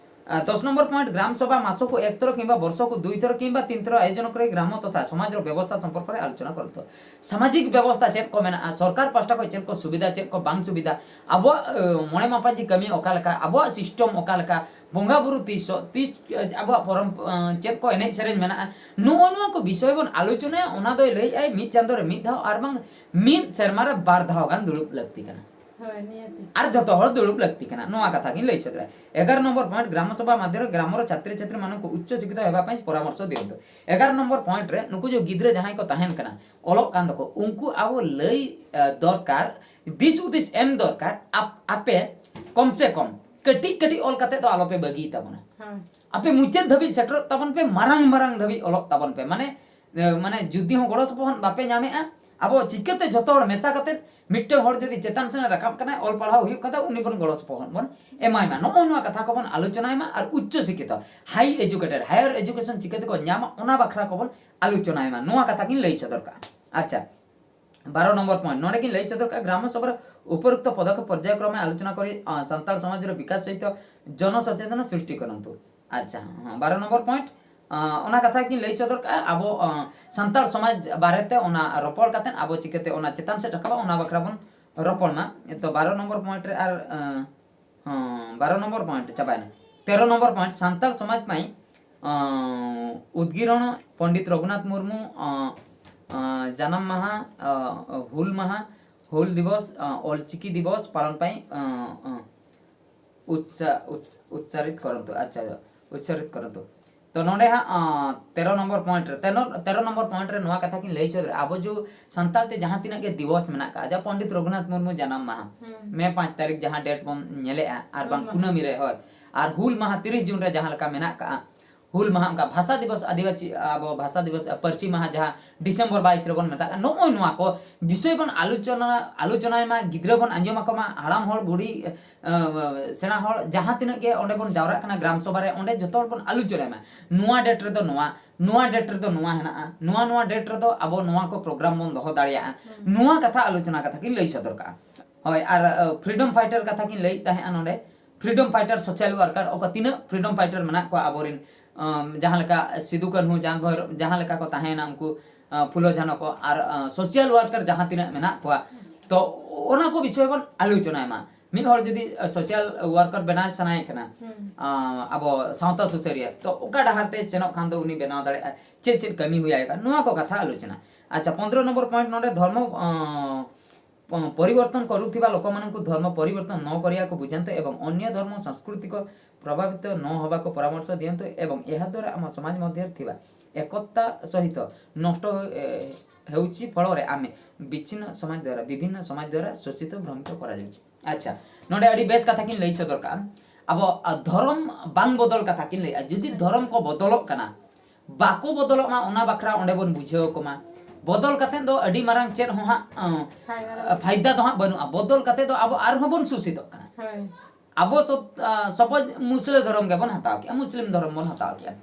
ᱟᱨ ᱫᱚᱥ ᱱᱚᱢᱵᱚᱨ ᱯᱚᱭᱮᱱᱴ, ᱜᱨᱟᱢ ᱥᱚᱵᱷᱟ ᱢᱟᱥᱚᱠ ᱮᱠ ᱛᱷᱚᱨᱚ ᱠᱤᱝᱵᱟ ᱵᱚᱨᱥᱚᱠ ᱫᱩᱭ ᱛᱷᱚᱨᱚ ᱠᱤᱝᱵᱟ ᱛᱤᱱ ᱛᱷᱚᱨᱚ ᱟᱭᱳᱡᱚᱱ ᱠᱚᱨᱮ ᱜᱨᱟᱢ ᱛᱚᱛᱷᱟ ᱥᱚᱢᱟᱡᱽ ᱨᱮ ᱵᱮᱵᱚᱥᱛᱷᱟ ᱥᱚᱢᱯᱚᱨᱠᱚ ᱨᱮ ᱟᱞᱳᱪᱚᱱᱟ ᱠᱚᱨᱛᱚ᱾ ᱥᱟᱢᱟᱡᱤᱠ ᱵᱮᱵᱚᱥᱛᱷᱟ ᱪᱮᱫ ᱠᱚ ᱢᱮᱱᱟᱜᱼᱟ, ᱥᱚᱨᱠᱟᱨ ᱯᱟᱦᱴᱟ ᱠᱷᱚᱱ ᱪᱮᱫ ᱠᱚ ᱥᱩᱵᱤᱫᱷᱟ, ᱪᱮᱫ ᱠᱚ ᱵᱟᱝ ᱥᱩᱵᱤᱫᱷᱟ, ᱟᱵᱚᱣᱟᱜ ᱮ, ᱢᱚᱬᱮ ᱢᱟᱯᱟᱧᱪᱤ ᱠᱟᱹᱢᱤ ᱚᱠᱟ ᱞᱮᱠᱟ, ᱟᱵᱚᱣᱟᱜ ᱥᱤᱥᱴᱮᱢ ᱚᱠᱟ ᱞᱮᱠᱟ, ᱵᱚᱸᱜᱟ ᱵᱩᱨᱩ ᱛᱤᱥ ᱛᱤᱥ ᱟᱵᱚᱣᱟᱜ ᱯᱚᱨᱚᱢ ᱮ, ᱪᱮᱫ ᱠᱚ ᱮᱱᱮᱡ ᱥᱮᱨᱮᱧ ᱢᱮᱱᱟᱜᱼᱟ, ᱱᱚᱜᱼᱚ ᱱᱚᱣᱟ ᱠᱚ ᱵᱤᱥᱚᱭ ᱵᱚᱱ ᱟᱞᱳᱪᱚᱱᱟᱭᱟ᱾ ᱚᱱᱟ ᱫᱚᱭ ᱞᱟᱹᱭᱮᱫᱼᱟᱭ ᱢᱤᱫ ᱪᱟᱸᱫᱳ ᱨᱮ ᱢᱤᱫ ᱫᱷᱟᱣ ᱟᱨ ᱵᱟᱝ ᱢᱤᱫ ᱥᱮᱨᱢᱟ ᱨᱮ ᱵᱟᱨ ᱫᱷᱟᱣ ᱜᱟᱱ ᱫᱩᱲᱩᱵ ᱞᱟᱹᱠᱛᱤ ᱠᱟᱱᱟ᱾ ᱦᱳᱭ, ᱱᱤᱭᱟᱹᱛᱤ᱾ ᱟᱨ ᱡᱷᱚᱛᱚ ᱦᱚᱲ ᱫᱩᱲᱩᱵ ᱞᱟᱹᱠᱛᱤ ᱠᱟᱱᱟ, ᱱᱚᱣᱟ ᱠᱟᱛᱷᱟ ᱜᱤᱧ ᱞᱟᱹᱭ ᱥᱚᱫᱚᱨᱟ᱾ ᱮᱜᱟᱨᱚ ᱱᱚᱢᱵᱚᱨ ᱯᱚᱭᱮᱱᱴ, ᱜᱨᱟᱢ ᱥᱚᱵᱷᱟ ᱢᱟᱫᱽᱫᱷᱚᱢ ᱨᱮ ᱜᱨᱟᱢ ᱨᱮ ᱪᱷᱟᱛᱨᱤ ᱪᱷᱟᱛᱨᱤ ᱢᱟᱱᱚ ᱠᱚ ᱩᱪᱪᱚ ᱥᱤᱠᱠᱷᱤᱛ ᱦᱮᱵᱟ ᱯᱟᱭ ᱯᱚᱨᱟᱢᱚᱨᱥᱚ ᱫᱤᱭᱚᱱᱛᱚ᱾ ᱮᱜᱟᱨᱚ ᱱᱚᱢᱵᱚᱨ ᱯᱚᱭᱮᱱᱴ ᱨᱮ ᱱᱩᱠᱩ ᱡᱮ ᱜᱤᱫᱽᱨᱟᱹ ᱡᱟᱦᱟᱸᱭ ᱠᱚ ᱛᱟᱦᱮᱱ ᱠᱟᱱᱟ, ᱚᱞᱚᱜ ᱠᱟᱱ ᱫᱚᱠᱚ, ᱩᱱᱠᱩ ᱟᱵᱚ ᱞᱟᱹᱭ ᱮ, ᱫᱚᱨᱠᱟᱨ, ᱫᱤᱥ ᱦᱩᱫᱤᱥ ᱮᱢ ᱫᱚᱨᱠᱟᱨ, ᱟᱯ-, ᱟᱯᱮ ᱠᱚᱢ ᱥᱮ ᱠᱚᱢ ᱠᱟᱹᱴᱤᱡ ᱠᱟᱹᱴᱤᱡ ᱚᱞ ᱠᱟᱛᱮ ᱫᱚ ᱟᱞᱚᱯᱮ ᱵᱟᱹᱜᱤᱭ ᱛᱟᱵᱚᱱᱟ᱾ ᱦᱳᱭ᱾ ᱟᱯᱮ ᱢᱩᱪᱟᱹᱫ ᱫᱷᱟᱹᱵᱤᱡ ᱥᱮᱴᱮᱨᱚᱜ ᱛᱟᱵᱚᱱ ᱯᱮ, ᱢᱟᱨᱟᱝ ᱢᱟᱨᱟᱝ ᱫᱷᱟᱹᱵᱤᱡ ᱚᱞᱚᱜ ᱛᱟᱵᱚᱱ ᱯᱮ᱾ ᱢᱟᱱᱮ, ᱮ, ᱢᱟᱱᱮ ᱡᱩᱫᱤ ᱦᱚᱸ ᱜᱚᱲᱚ ᱥᱚᱯᱚᱦᱚᱫ ᱵᱟᱯᱮ ᱧᱟᱢᱮᱜᱼᱟ, ᱟᱵᱚ ᱪᱤᱠᱟᱹᱛᱮ ᱡᱷᱚᱛᱚ ᱦᱚᱲ ᱢᱮᱥᱟ ᱠᱟᱛᱮ ᱢᱤᱫᱴᱟᱝ ᱦᱚᱲ ᱡᱩᱫᱤ ᱪᱮᱛᱟᱱ ᱥᱮᱱ ᱨᱟᱠᱟᱵ ᱠᱟᱱᱟᱭ, ᱚᱞ ᱯᱟᱲᱦᱟᱣ ᱦᱩᱭᱩᱜ ᱠᱟᱱᱟ, ᱩᱱᱤ ᱵᱚᱱ ᱜᱚᱲᱚ ᱥᱚᱯᱚᱦᱚᱫ ᱵᱚᱱ ᱮᱢᱟᱭ ᱢᱟ? ᱱᱚᱜᱼᱚ ᱱᱚᱣᱟ ᱠᱟᱛᱷᱟ ᱠᱚᱵᱚᱱ ᱟᱞᱳᱪᱚᱱᱟᱭ ᱢᱟ᱾ ᱟᱨ ᱩᱪᱪᱚ ᱥᱤᱠᱠᱷᱤᱛᱚ, ᱦᱟᱭ ᱮᱡᱩᱠᱮᱴᱮᱰ, ᱦᱟᱭᱟᱨ ᱮᱡᱩᱠᱮᱥᱚᱱ ᱪᱤᱠᱟᱹ ᱛᱮᱠᱚ ᱧᱟᱢᱟ, ᱚᱱᱟ ᱵᱟᱠᱷᱨᱟ ᱠᱚᱵᱚᱱ ᱟᱞᱳᱪᱚᱱᱟᱭ ᱢᱟ᱾ ᱱᱚᱣᱟ ᱠᱟᱛᱷᱟ ᱜᱤᱧ ᱞᱟᱹᱭ ᱥᱚᱫᱚᱨ ᱠᱟᱜᱼᱟ᱾ ᱟᱪᱪᱷᱟ, ᱵᱟᱨᱚ ᱱᱚᱢᱵᱚᱨ ᱯᱚᱭᱮᱱᱴ, ᱱᱚᱰᱮ ᱜᱤᱧ ᱞᱟᱹᱭ ᱥᱚᱫᱚᱨ ᱠᱟᱜᱼᱟ, ᱜᱨᱟᱢ ᱥᱚᱵᱷᱟ ᱨᱮ ᱩᱯᱚᱨᱩᱠᱛᱚ ᱯᱚᱫᱚᱠᱷᱮᱯ ᱯᱚᱨᱡᱟᱭ ᱠᱨᱚᱢᱮ ᱟᱞᱳᱪᱚᱱᱟ ᱠᱚᱨᱮ, ᱟᱸ, ᱥᱟᱱᱛᱟᱲ ᱥᱚᱢᱟᱡᱽ ᱨᱮ ᱵᱤᱠᱟᱥ ᱥᱚᱦᱤᱛᱚ ᱡᱚᱱᱚ ᱥᱚᱪᱮᱛᱚᱱᱟ ᱥᱨᱤᱥᱴᱤ ᱠᱚᱨᱚᱱᱛᱩ᱾ ᱟᱪᱪᱷᱟ, ᱦᱚᱸ, ᱵᱟᱨᱚ ᱱᱚᱢᱵᱚᱨ ᱯᱚᱭᱮᱱᱴ᱾ ᱟᱸ, ᱚᱱᱟ ᱠᱟᱛᱷᱟ ᱜᱤᱧ ᱞᱟᱹᱭ ᱥᱚᱫᱚᱨ ᱠᱟᱜᱼᱟ, ᱟᱵᱚ, ᱟᱸ, ᱥᱟᱱᱛᱟᱲ ᱥᱚᱢᱟᱡᱽ ᱵᱟᱨᱮᱛᱮ ᱚᱱᱟ ᱨᱚᱯᱚᱲ ᱠᱟᱛᱮᱫ ᱟᱵᱚ ᱪᱤᱠᱟᱹᱛᱮ ᱚᱱᱟ ᱪᱮᱛᱟᱱ ᱥᱮᱫ ᱨᱟᱠᱟᱵᱟ, ᱚᱱᱟ ᱵᱟᱠᱷᱨᱟ ᱵᱚᱱ ᱨᱚᱯᱚᱲ ᱢᱟ᱾ ᱛᱚ, ᱵᱟᱨᱚ ᱱᱚᱢᱵᱚᱨ ᱯᱚᱭᱮᱱᱴ ᱨᱮ ᱟᱨ, ᱟᱸ, ᱦᱚᱸ, ᱵᱟᱨᱚ ᱱᱚᱢᱵᱚᱨ ᱯᱚᱭᱮᱱᱴ ᱪᱟᱵᱟᱭᱮᱱᱟ᱾ ᱛᱮᱨᱚ ᱱᱚᱢᱵᱚᱨ ᱯᱚᱭᱮᱱᱴ, ᱥᱟᱱᱛᱟᱲ ᱥᱚᱢᱟᱡᱽ ᱢᱟᱹᱭ, ᱟᱸ, ᱩᱫᱽᱜᱤᱨᱚᱱ ᱯᱚᱱᱰᱤᱛ ᱨᱚᱜᱷᱩᱱᱟᱛᱷ ᱢᱩᱨᱢᱩ, ᱟᱸ, ᱟᱸ, ᱡᱟᱱᱟᱢ ᱢᱟᱦᱟ, ᱟᱸ, ᱦᱩᱞ ᱢᱟᱦᱟ, ᱦᱩᱞ ᱫᱤᱵᱚᱥ, ᱟᱸ, ᱚᱞᱪᱤᱠᱤ ᱫᱤᱵᱚᱥ ᱯᱟᱞᱚᱱ ᱯᱟᱹᱭ, ᱟᱸ, ᱟᱸ, ᱩᱛᱥᱟ-, ᱩᱛ-, ᱩᱛᱥᱟᱦᱤᱛ ᱠᱚᱨᱚᱱᱛᱩ, ᱟᱪᱪᱷᱟ, ᱩᱛᱥᱟᱦᱤᱛ ᱠᱚᱨᱚᱱᱛᱩ᱾ ᱛᱚ ᱱᱚᱰᱮ ᱦᱟᱸᱜ, ᱟᱸ, ᱛᱮᱨᱚ ᱱᱚᱢᱵᱚᱨ ᱯᱚᱭᱮᱱᱴ ᱨᱮ, ᱛᱮᱨᱚ, ᱛᱮᱨᱚ ᱱᱚᱢᱵᱚᱨ ᱯᱚᱭᱮᱱᱴ ᱨᱮ ᱱᱚᱣᱟ ᱠᱟᱛᱷᱟ ᱠᱤᱱ ᱞᱟᱹᱭ ᱥᱚᱫᱚᱨᱟ, ᱟᱵᱚ ᱡᱚ ᱥᱟᱱᱛᱟᱲ ᱛᱮ ᱡᱟᱦᱟᱸ ᱛᱤᱱᱟᱹᱜ ᱜᱮ ᱫᱤᱵᱚᱥ ᱢᱮᱱᱟᱜ ᱠᱟᱜᱼᱟ, ᱡᱟ ᱯᱚᱱᱰᱤᱛ ᱨᱚᱜᱷᱩᱱᱟᱛᱷ ᱢᱩᱨᱢᱩ ᱡᱟᱱᱟᱢ ᱢᱟᱦᱟ, ᱦᱩᱸ᱾ ᱢᱮ ᱯᱟᱸᱪ ᱛᱟᱹᱨᱤᱠᱷ ᱡᱟᱦᱟᱸ ᱰᱮᱴ ᱵᱚᱱ ᱧᱮᱞᱮᱜᱼᱟ, ᱟᱨ ᱵᱟᱝ ᱦᱩᱸ᱾ ᱠᱩᱱᱟᱹᱢᱤ ᱨᱮ, ᱦᱳᱭ, ᱟᱨ ᱦᱩᱞ ᱢᱟᱦᱟ ᱛᱤᱨᱤᱥ ᱡᱩᱱ ᱨᱮ ᱡᱟᱦᱟᱸ ᱞᱮᱠᱟ ᱢᱮᱱᱟᱜ ᱠᱟᱜᱼᱟ, ᱦᱩᱞ ᱢᱟᱦᱟ ᱚᱱᱠᱟ ᱵᱷᱟᱥᱟ ᱫᱤᱵᱚᱥ, ᱟᱹᱫᱤᱵᱟᱹᱥᱤ, ᱟᱵᱚ ᱵᱷᱟᱥᱟ ᱫᱤᱵᱚᱥ, ᱯᱟᱹᱨᱥᱤ ᱢᱟᱦᱟ ᱡᱟᱦᱟᱸ ᱰᱤᱥᱮᱢᱵᱚᱨ ᱵᱟᱭᱤᱥ ᱨᱮᱵᱚᱱ ᱢᱮᱛᱟᱜ ᱠᱟᱱᱟ, ᱱᱚᱜᱼᱚᱭ ᱱᱚᱣᱟ ᱠᱚ ᱵᱤᱥᱚᱭ ᱵᱚᱱ ᱟᱞᱳᱪᱚᱱᱟ, ᱟᱞᱳᱪᱚᱱᱟᱭ ᱢᱟ, ᱜᱤᱫᱽᱨᱟᱹ ᱵᱚᱱ ᱟᱸᱡᱚᱢ ᱟᱠᱚ ᱢᱟ, ᱦᱟᱲᱟᱢ ᱦᱚᱲ, ᱵᱩᱲᱦᱤ, ᱟᱸ, ᱥᱮᱬᱟ ᱦᱚᱲ ᱡᱟᱦᱟᱸ ᱛᱤᱱᱟᱹᱜ ᱜᱮ ᱚᱸᱰᱮ ᱵᱚᱱ ᱡᱟᱣᱨᱟᱜ ᱠᱟᱱᱟ ᱜᱨᱟᱢ ᱥᱚᱵᱷᱟ ᱨᱮ, ᱚᱸᱰᱮ ᱡᱚᱛᱚ ᱦᱚᱲ ᱵᱚᱱ ᱟᱞᱳᱪᱚᱱᱟᱭ ᱢᱟ, ᱱᱚᱣᱟ ᱰᱮᱴ ᱨᱮᱫᱚ ᱱᱚᱣᱟ, ᱱᱚᱣᱟ ᱰᱮᱴ ᱨᱮᱫᱚ ᱱᱚᱣᱟ ᱦᱮᱱᱟᱜᱼᱟ, ᱱᱚᱣᱟ, ᱱᱚᱣᱟ ᱰᱮᱴ ᱨᱮᱫᱚ ᱟᱵᱚ ᱱᱚᱣᱟ ᱠᱚ ᱯᱨᱳᱜᱨᱟᱢ ᱵᱚᱱ ᱫᱚᱦᱚ ᱫᱟᱲᱮᱭᱟᱜᱼᱟ, ᱦᱩᱸ᱾ ᱱᱚᱣᱟ ᱠᱟᱛᱷᱟ ᱟᱞᱳᱪᱚᱱᱟ ᱠᱟᱛᱷᱟ ᱠᱤᱱ ᱞᱟᱹᱭ ᱥᱚᱫᱚᱨ ᱠᱟᱜᱼᱟ᱾ ᱦᱳᱭ, ᱟᱨ, ᱟᱸ, ᱯᱷᱨᱤᱰᱚᱢ ᱯᱷᱟᱭᱴᱟᱨ ᱠᱟᱛᱷᱟ ᱠᱤᱱ ᱞᱟᱹᱭᱮᱫ ᱛᱟᱦᱮᱸᱜᱼᱟ ᱱᱚᱰᱮ, ᱯᱷᱨᱤᱰᱚᱢ ᱯᱷᱟᱭᱴᱟᱨ, ᱥᱳᱥᱟᱞ ᱣᱟᱨᱠᱟᱨ, ᱚᱠᱟ ᱛᱤᱱᱟᱹᱜ ᱯᱷᱨᱤᱰᱚᱢ ᱯᱷᱟᱭᱴᱟᱨ ᱢᱮᱱᱟᱜ ᱠᱚᱣᱟ ᱟᱵᱚᱨᱮᱱ, ᱟᱸ, ᱡᱟᱦᱟᱸ ᱞᱮᱠᱟ ᱥᱤᱫᱩ ᱠᱟᱹᱱᱦᱩ, ᱪᱟᱸᱫᱽ ᱵᱷᱳᱭᱨᱳᱵ, ᱡᱟᱦᱟᱸ ᱞᱮᱠᱟ ᱠᱚ ᱛᱟᱦᱮᱸᱭᱮᱱᱟ ᱩᱱᱠᱩ, ᱟᱸ, ᱯᱷᱩᱞᱳ ᱡᱷᱟᱱᱚ ᱠᱚ, ᱟᱨ, ᱟᱸ, ᱥᱳᱥᱟᱞ ᱣᱟᱨᱠᱟᱨ ᱡᱟᱦᱟᱸ ᱛᱤᱱᱟᱹᱜ ᱢᱮᱱᱟᱜ ᱠᱚᱣᱟ, ᱛᱚ ᱚᱱᱟ ᱠᱚ ᱵᱤᱥᱚᱭ ᱵᱚᱱ ᱟᱞᱳᱪᱚᱱᱟᱭ ᱢᱟ᱾ ᱢᱤᱫ ᱦᱚᱲ ᱡᱩᱫᱤ, ᱟᱸ, ᱥᱳᱥᱟᱞ ᱣᱟᱨᱠᱟᱨ ᱵᱮᱱᱟᱣ ᱥᱟᱱᱟᱭᱮ ᱠᱟᱱᱟ, ᱦᱩᱸ᱾ ᱟᱸ, ᱟᱵᱚ ᱥᱟᱶᱛᱟ ᱥᱩᱥᱟᱹᱨᱤᱭᱟᱹ, ᱛᱚ ᱚᱠᱟ ᱰᱟᱦᱟᱨ ᱛᱮ ᱥᱮᱱᱚᱜ ᱠᱷᱟᱱ ᱫᱚ ᱩᱱᱤ ᱵᱮᱱᱟᱣ ᱫᱟᱲᱮᱭᱟᱜᱼᱟ, ᱪᱮᱫ ᱪᱮᱫ ᱠᱟᱹᱢᱤ ᱦᱩᱭ ᱟᱭ ᱠᱟᱱᱟ, ᱱᱚᱣᱟ ᱠᱚ ᱠᱟᱛᱷᱟ ᱟᱞᱳᱪᱚᱱᱟ᱾ ᱟᱪᱪᱷᱟ, ᱯᱚᱱᱫᱽᱨᱚ ᱱᱚᱢᱵᱚᱨ ᱯᱚᱭᱮᱱᱴ ᱱᱚᱰᱮ ᱫᱷᱚᱨᱢᱚ, ᱟᱸ, ᱯᱚ-, ପରିବର୍ତ୍ତନ କରୁଥିବା ଲୋକମାନଙ୍କୁ ଧର୍ମ ପରିବର୍ତ୍ତନ ନ କରିବାକୁ ବୁଝାନ୍ତୁ ଏବଂ ଅନ୍ୟ ଧର୍ମ ସଂସ୍କୃତିକ ପ୍ରଭାବିତ ନ ହେବାକୁ ପରାମର୍ଶ ଦିଅନ୍ତୁ ଏବଂ ଏହାଦ୍ୱାରା ଆମ ସମାଜ ମଧ୍ୟରେ ଥିବା ଏକତା ସହିତ ନଷ୍ଟ ହୋଇ-, ଏ, ହେଉଛି, ଫଳରେ ଆମେ ବିଚ୍ଛିନ୍ନ ସମାଜ ଦ୍ୱାରା, ବିଭିନ୍ନ ସମାଜ ଦ୍ୱାରା ଶୋଷିତ, ଭ୍ରମିତ କରାଯାଉଛି। ᱟᱪᱪᱷᱟ, ᱱᱚᱰᱮ ᱟᱹᱰᱤ ᱵᱮᱥ ᱠᱟᱛᱷᱟ ᱠᱤᱱ ᱞᱟᱹᱭ ᱥᱚᱫᱚᱨ ᱠᱟᱜᱼᱟ᱾ ᱟᱵᱚ, ᱟ, ᱫᱷᱚᱨᱚᱢ ᱵᱟᱝ ᱵᱚᱫᱚᱞ ᱠᱟᱛᱷᱟ ᱠᱤᱱ ᱞᱟᱹᱭᱟ᱾ ᱡᱩᱫᱤ ᱫᱷᱚᱨᱚᱢ ᱠᱚ ᱵᱚᱫᱚᱞᱚᱜ ᱠᱟᱱᱟ, ᱵᱟᱠᱚ ᱵᱚᱫᱚᱞᱚᱜ ᱢᱟ, ᱚᱱᱟ ᱵᱟᱠᱷᱨᱟ ᱚᱸᱰᱮ ᱵᱚᱱ ᱵᱩᱡᱷᱟᱹᱣ ᱟᱠᱚ ᱢᱟ᱾ ᱵᱚᱫᱚᱞ ᱠᱟᱛᱮᱫ ᱫᱚ ᱟᱹᱰᱤ ᱢᱟᱨᱟᱝ ᱪᱮᱫ ᱦᱚᱸ ᱦᱟᱸᱜ, ᱟᱸ, ᱯᱷᱟᱭᱫᱟ ᱫᱚ ᱯᱷᱟᱭᱫᱟ ᱫᱚ ᱦᱟᱸᱜ ᱵᱟᱹᱱᱩᱜᱼᱟ᱾ ᱵᱚᱫᱚᱞ ᱠᱟᱛᱮᱫ ᱫᱚ ᱟᱵᱚ ᱟᱨᱦᱚᱸ ᱵᱚᱱ ᱥᱳᱥᱤᱛᱚᱜ ᱠᱟᱱᱟ᱾ ᱦᱳᱭ᱾ ᱟᱵᱚ ᱥᱚᱯ-, ᱟᱸ, ᱥᱚᱯᱳᱡᱽ ᱢᱩᱥᱞᱟᱹ ᱫᱷᱚᱨᱚᱢ ᱜᱮᱵᱚᱱ ᱦᱟᱛᱟᱣ ᱠᱮᱜᱼᱟ, ᱢᱩᱥᱞᱤᱢ ᱫᱷᱚᱨᱚᱢ ᱵᱚᱱ ᱦᱟᱛᱟᱣ ᱠᱮᱜᱼᱟ᱾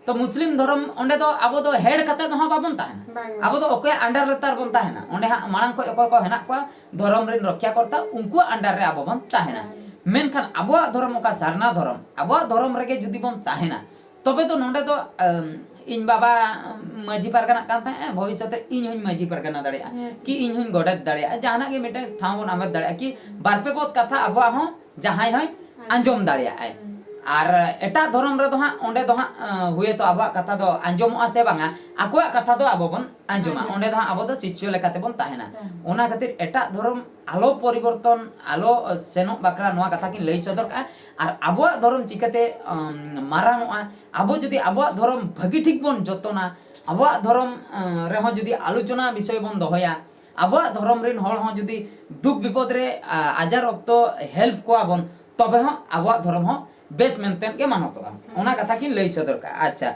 ᱛᱚ ᱢᱩᱥᱞᱤᱢ ᱫᱷᱚᱨᱚᱢ ᱚᱸᱰᱮ ᱫᱚ ᱟᱵᱚ ᱫᱚ ᱦᱮᱲ ᱠᱟᱛᱮᱫ ᱫᱚ ᱦᱟᱸᱜ ᱵᱟᱵᱚᱱ ᱛᱟᱦᱮᱱᱟ᱾ ᱵᱟᱝ᱾ ᱟᱵᱚ ᱫᱚ ᱚᱠᱚᱭᱟᱜ under ᱨᱮ ᱛᱟᱨ ᱵᱚᱱ ᱛᱟᱦᱮᱱᱟ? ᱚᱸᱰᱮ ᱦᱟᱸᱜ ᱢᱟᱲᱟᱝ ᱠᱷᱚᱡ ᱚᱠᱚᱭ ᱠᱚ ᱦᱮᱱᱟᱜ ᱠᱚᱣᱟ, ᱫᱷᱚᱨᱚᱢ ᱨᱮᱱ ᱨᱚᱠᱷᱭᱟ ᱠᱚᱨᱛᱟ, ᱩᱱᱠᱩᱣᱟᱜ under ᱨᱮ ᱟᱵᱚ ᱵᱚᱱ ᱛᱟᱦᱮᱱᱟ᱾ ᱦᱮᱸ᱾ ᱢᱮᱱᱠᱷᱟᱱ ᱟᱵᱚᱣᱟᱜ ᱫᱷᱚᱨᱚᱢ, ᱚᱠᱟ ᱥᱟᱨᱱᱟ ᱫᱷᱚᱨᱚᱢ, ᱟᱵᱚᱣᱟᱜ ᱫᱷᱚᱨᱚᱢ ᱨᱮᱜᱮ ᱡᱩᱫᱤ ᱵᱚᱱ ᱛᱟᱦᱮᱱᱟ, ᱛᱚᱵᱮ ᱫᱚ ᱱᱚᱰᱮ ᱫᱚ, ᱟᱢ, ᱤᱧ ᱵᱟᱵᱟ ᱢᱟᱹᱡᱷᱤ ᱯᱟᱨᱜᱟᱱᱟᱜ ᱠᱟᱱ ᱛᱟᱦᱮᱸᱫ, ᱵᱷᱚᱵᱤᱥᱥᱚᱛ ᱨᱮ ᱤᱧ ᱦᱚᱸᱧ ᱢᱟᱹᱡᱷᱤ ᱯᱟᱨᱜᱟᱱᱟ ᱫᱟᱲᱮᱭᱟᱜᱼᱟ, ᱦᱮᱸ᱾ ᱠᱤ ᱤᱧ ᱦᱚᱸᱧ ᱜᱚᱰᱮᱛ ᱫᱟᱲᱮᱭᱟᱜᱼᱟ, ᱡᱟᱦᱟᱱᱟᱜ ᱜᱮ ᱢᱤᱫᱴᱮᱱ ᱴᱷᱟᱶ ᱵᱚᱱ ᱦᱟᱢᱮᱴ ᱫᱟᱲᱮᱭᱟᱜᱼᱟ, ᱠᱤ ᱵᱟᱨ ᱯᱮ ᱯᱚᱫ ᱠᱟᱛᱷᱟ ᱟᱵᱚᱣᱟᱜ ᱦᱚᱸ ᱡᱟᱦᱟᱸᱭ ᱦᱚᱸᱭ ᱟᱸᱡᱚᱢ ᱫᱟᱲᱮᱭᱟᱜᱼᱟᱭ᱾ ᱦᱮᱸ᱾ ᱟᱨ ᱮᱴᱟᱜ ᱫᱷᱚᱨᱚᱢ ᱨᱮᱫᱚ ᱦᱟᱸᱜ, ᱚᱸᱰᱮ ᱫᱚ ᱦᱟᱸᱜ, ᱟᱸ, ᱦᱩᱭᱮᱛᱚ ᱟᱵᱚᱣᱟᱜ ᱠᱟᱛᱷᱟ ᱫᱚ ᱟᱸᱡᱚᱢᱚᱜᱼᱟ ᱥᱮ ᱵᱟᱝᱟ, ᱟᱠᱚᱣᱟᱜ ᱠᱟᱛᱷᱟ ᱫᱚ ᱟᱵᱚ ᱵᱚᱱ ᱟᱸᱡᱚᱢᱟ᱾ ᱟᱸᱡᱚᱢᱟ᱾ ᱚᱸᱰᱮ ᱫᱚ ᱦᱟᱸᱜ ᱟᱵᱚ ᱫᱚ ᱥᱤᱥᱭᱚ ᱞᱮᱠᱟ ᱛᱮᱵᱚᱱ ᱛᱟᱦᱮᱱᱟ᱾ ᱦᱮᱸ᱾ ᱚᱱᱟ ᱠᱷᱟᱹᱛᱤᱨ ᱮᱴᱟᱜ ᱫᱷᱚᱨᱚᱢ ᱟᱞᱚ ᱯᱚᱨᱤᱵᱚᱨᱛᱚᱱ, ᱟᱞᱚ ᱥᱮᱱᱚᱜ ᱵᱟᱠᱷᱨᱟ ᱱᱚᱣᱟ ᱠᱟᱛᱷᱟ ᱠᱤᱱ ᱞᱟᱹᱭ ᱥᱚᱫᱚᱨ ᱠᱟᱜᱼᱟ᱾ ᱟᱨ ᱟᱵᱚᱣᱟᱜ ᱫᱷᱚᱨᱚᱢ ᱪᱤᱠᱟᱹᱛᱮ, ᱟᱢ, ᱢᱟᱨᱟᱝᱚᱜᱼᱟ, ᱟᱵᱚ ᱡᱩᱫᱤ ᱟᱵᱚᱣᱟᱜ ᱫᱷᱚᱨᱚᱢ ᱵᱷᱟᱹᱜᱤ ᱴᱷᱤᱠ ᱵᱚᱱ ᱡᱚᱛᱚᱱᱟ, ᱟᱵᱚᱣᱟᱜ ᱫᱷᱚᱨᱚᱢ, ᱟᱸ, ᱨᱮᱦᱚᱸ ᱡᱩᱫᱤ ᱟᱞᱳᱪᱚᱱᱟ ᱵᱤᱥᱚᱭ ᱵᱚᱱ ᱫᱚᱦᱚᱭᱟ, ᱟᱵᱚᱣᱟᱜ ᱫᱷᱚᱨᱚᱢ ᱨᱮᱱ ᱦᱚᱲ ᱦᱚᱸ ᱡᱩᱫᱤ ᱫᱩᱠ ᱵᱤᱯᱚᱫ ᱨᱮ, ᱟ, ᱟᱡᱟᱨ ᱚᱠᱛᱚ help ᱠᱚᱣᱟ ᱵᱚᱱ, ᱛᱚᱵᱮ ᱦᱚᱸ ᱟᱵᱚᱣᱟᱜ ᱫᱷᱚᱨᱚᱢ ᱦᱚᱸ ᱵᱮᱥ ᱢᱮᱱᱛᱮ ᱜᱮ ᱢᱟᱱᱚᱛᱚᱜᱼᱟ᱾ ᱚᱱᱟ ᱠᱟᱛᱷᱟ ᱠᱤᱱ ᱞᱟᱹᱭ ᱥᱚᱫᱚᱨ ᱠᱟᱜᱼᱟ᱾ ᱟᱪᱪᱷᱟ,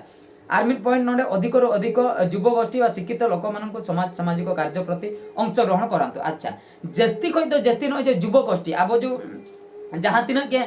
ᱟᱨ ᱢᱤᱫ point ᱱᱚᱰᱮ, ᱚᱫᱷᱤᱠᱚᱨᱩ ᱚᱫᱷᱤᱠᱚ ᱡᱩᱵᱚ ᱜᱳᱥᱴᱷᱤ ᱵᱟ ᱥᱤᱠᱠᱷᱤᱛᱚ ᱞᱳᱠᱚ ᱢᱟᱱᱚᱝᱠᱚ ᱥᱚᱢᱟᱡᱽ ᱥᱟᱢᱟᱡᱤᱠ ᱠᱟᱨᱡᱚ ᱯᱨᱚᱛᱤ ᱚᱝᱥᱚ ᱜᱨᱚᱦᱚᱬ ᱠᱚᱨᱟᱱᱛᱩ᱾ ᱟᱪᱪᱷᱟ, ᱡᱟᱹᱥᱛᱤ ᱠᱷᱚᱡ ᱫᱚ ᱡᱟᱹᱥᱛᱤ ᱱᱚᱜᱼᱚᱭ ᱡᱮ ᱡᱩᱵᱚ ᱜᱳᱥᱴᱷᱤ, ᱟᱵᱚ ᱡᱩ-, ᱡᱟᱦᱟᱸ ᱛᱤᱱᱟᱹᱜ ᱜᱮ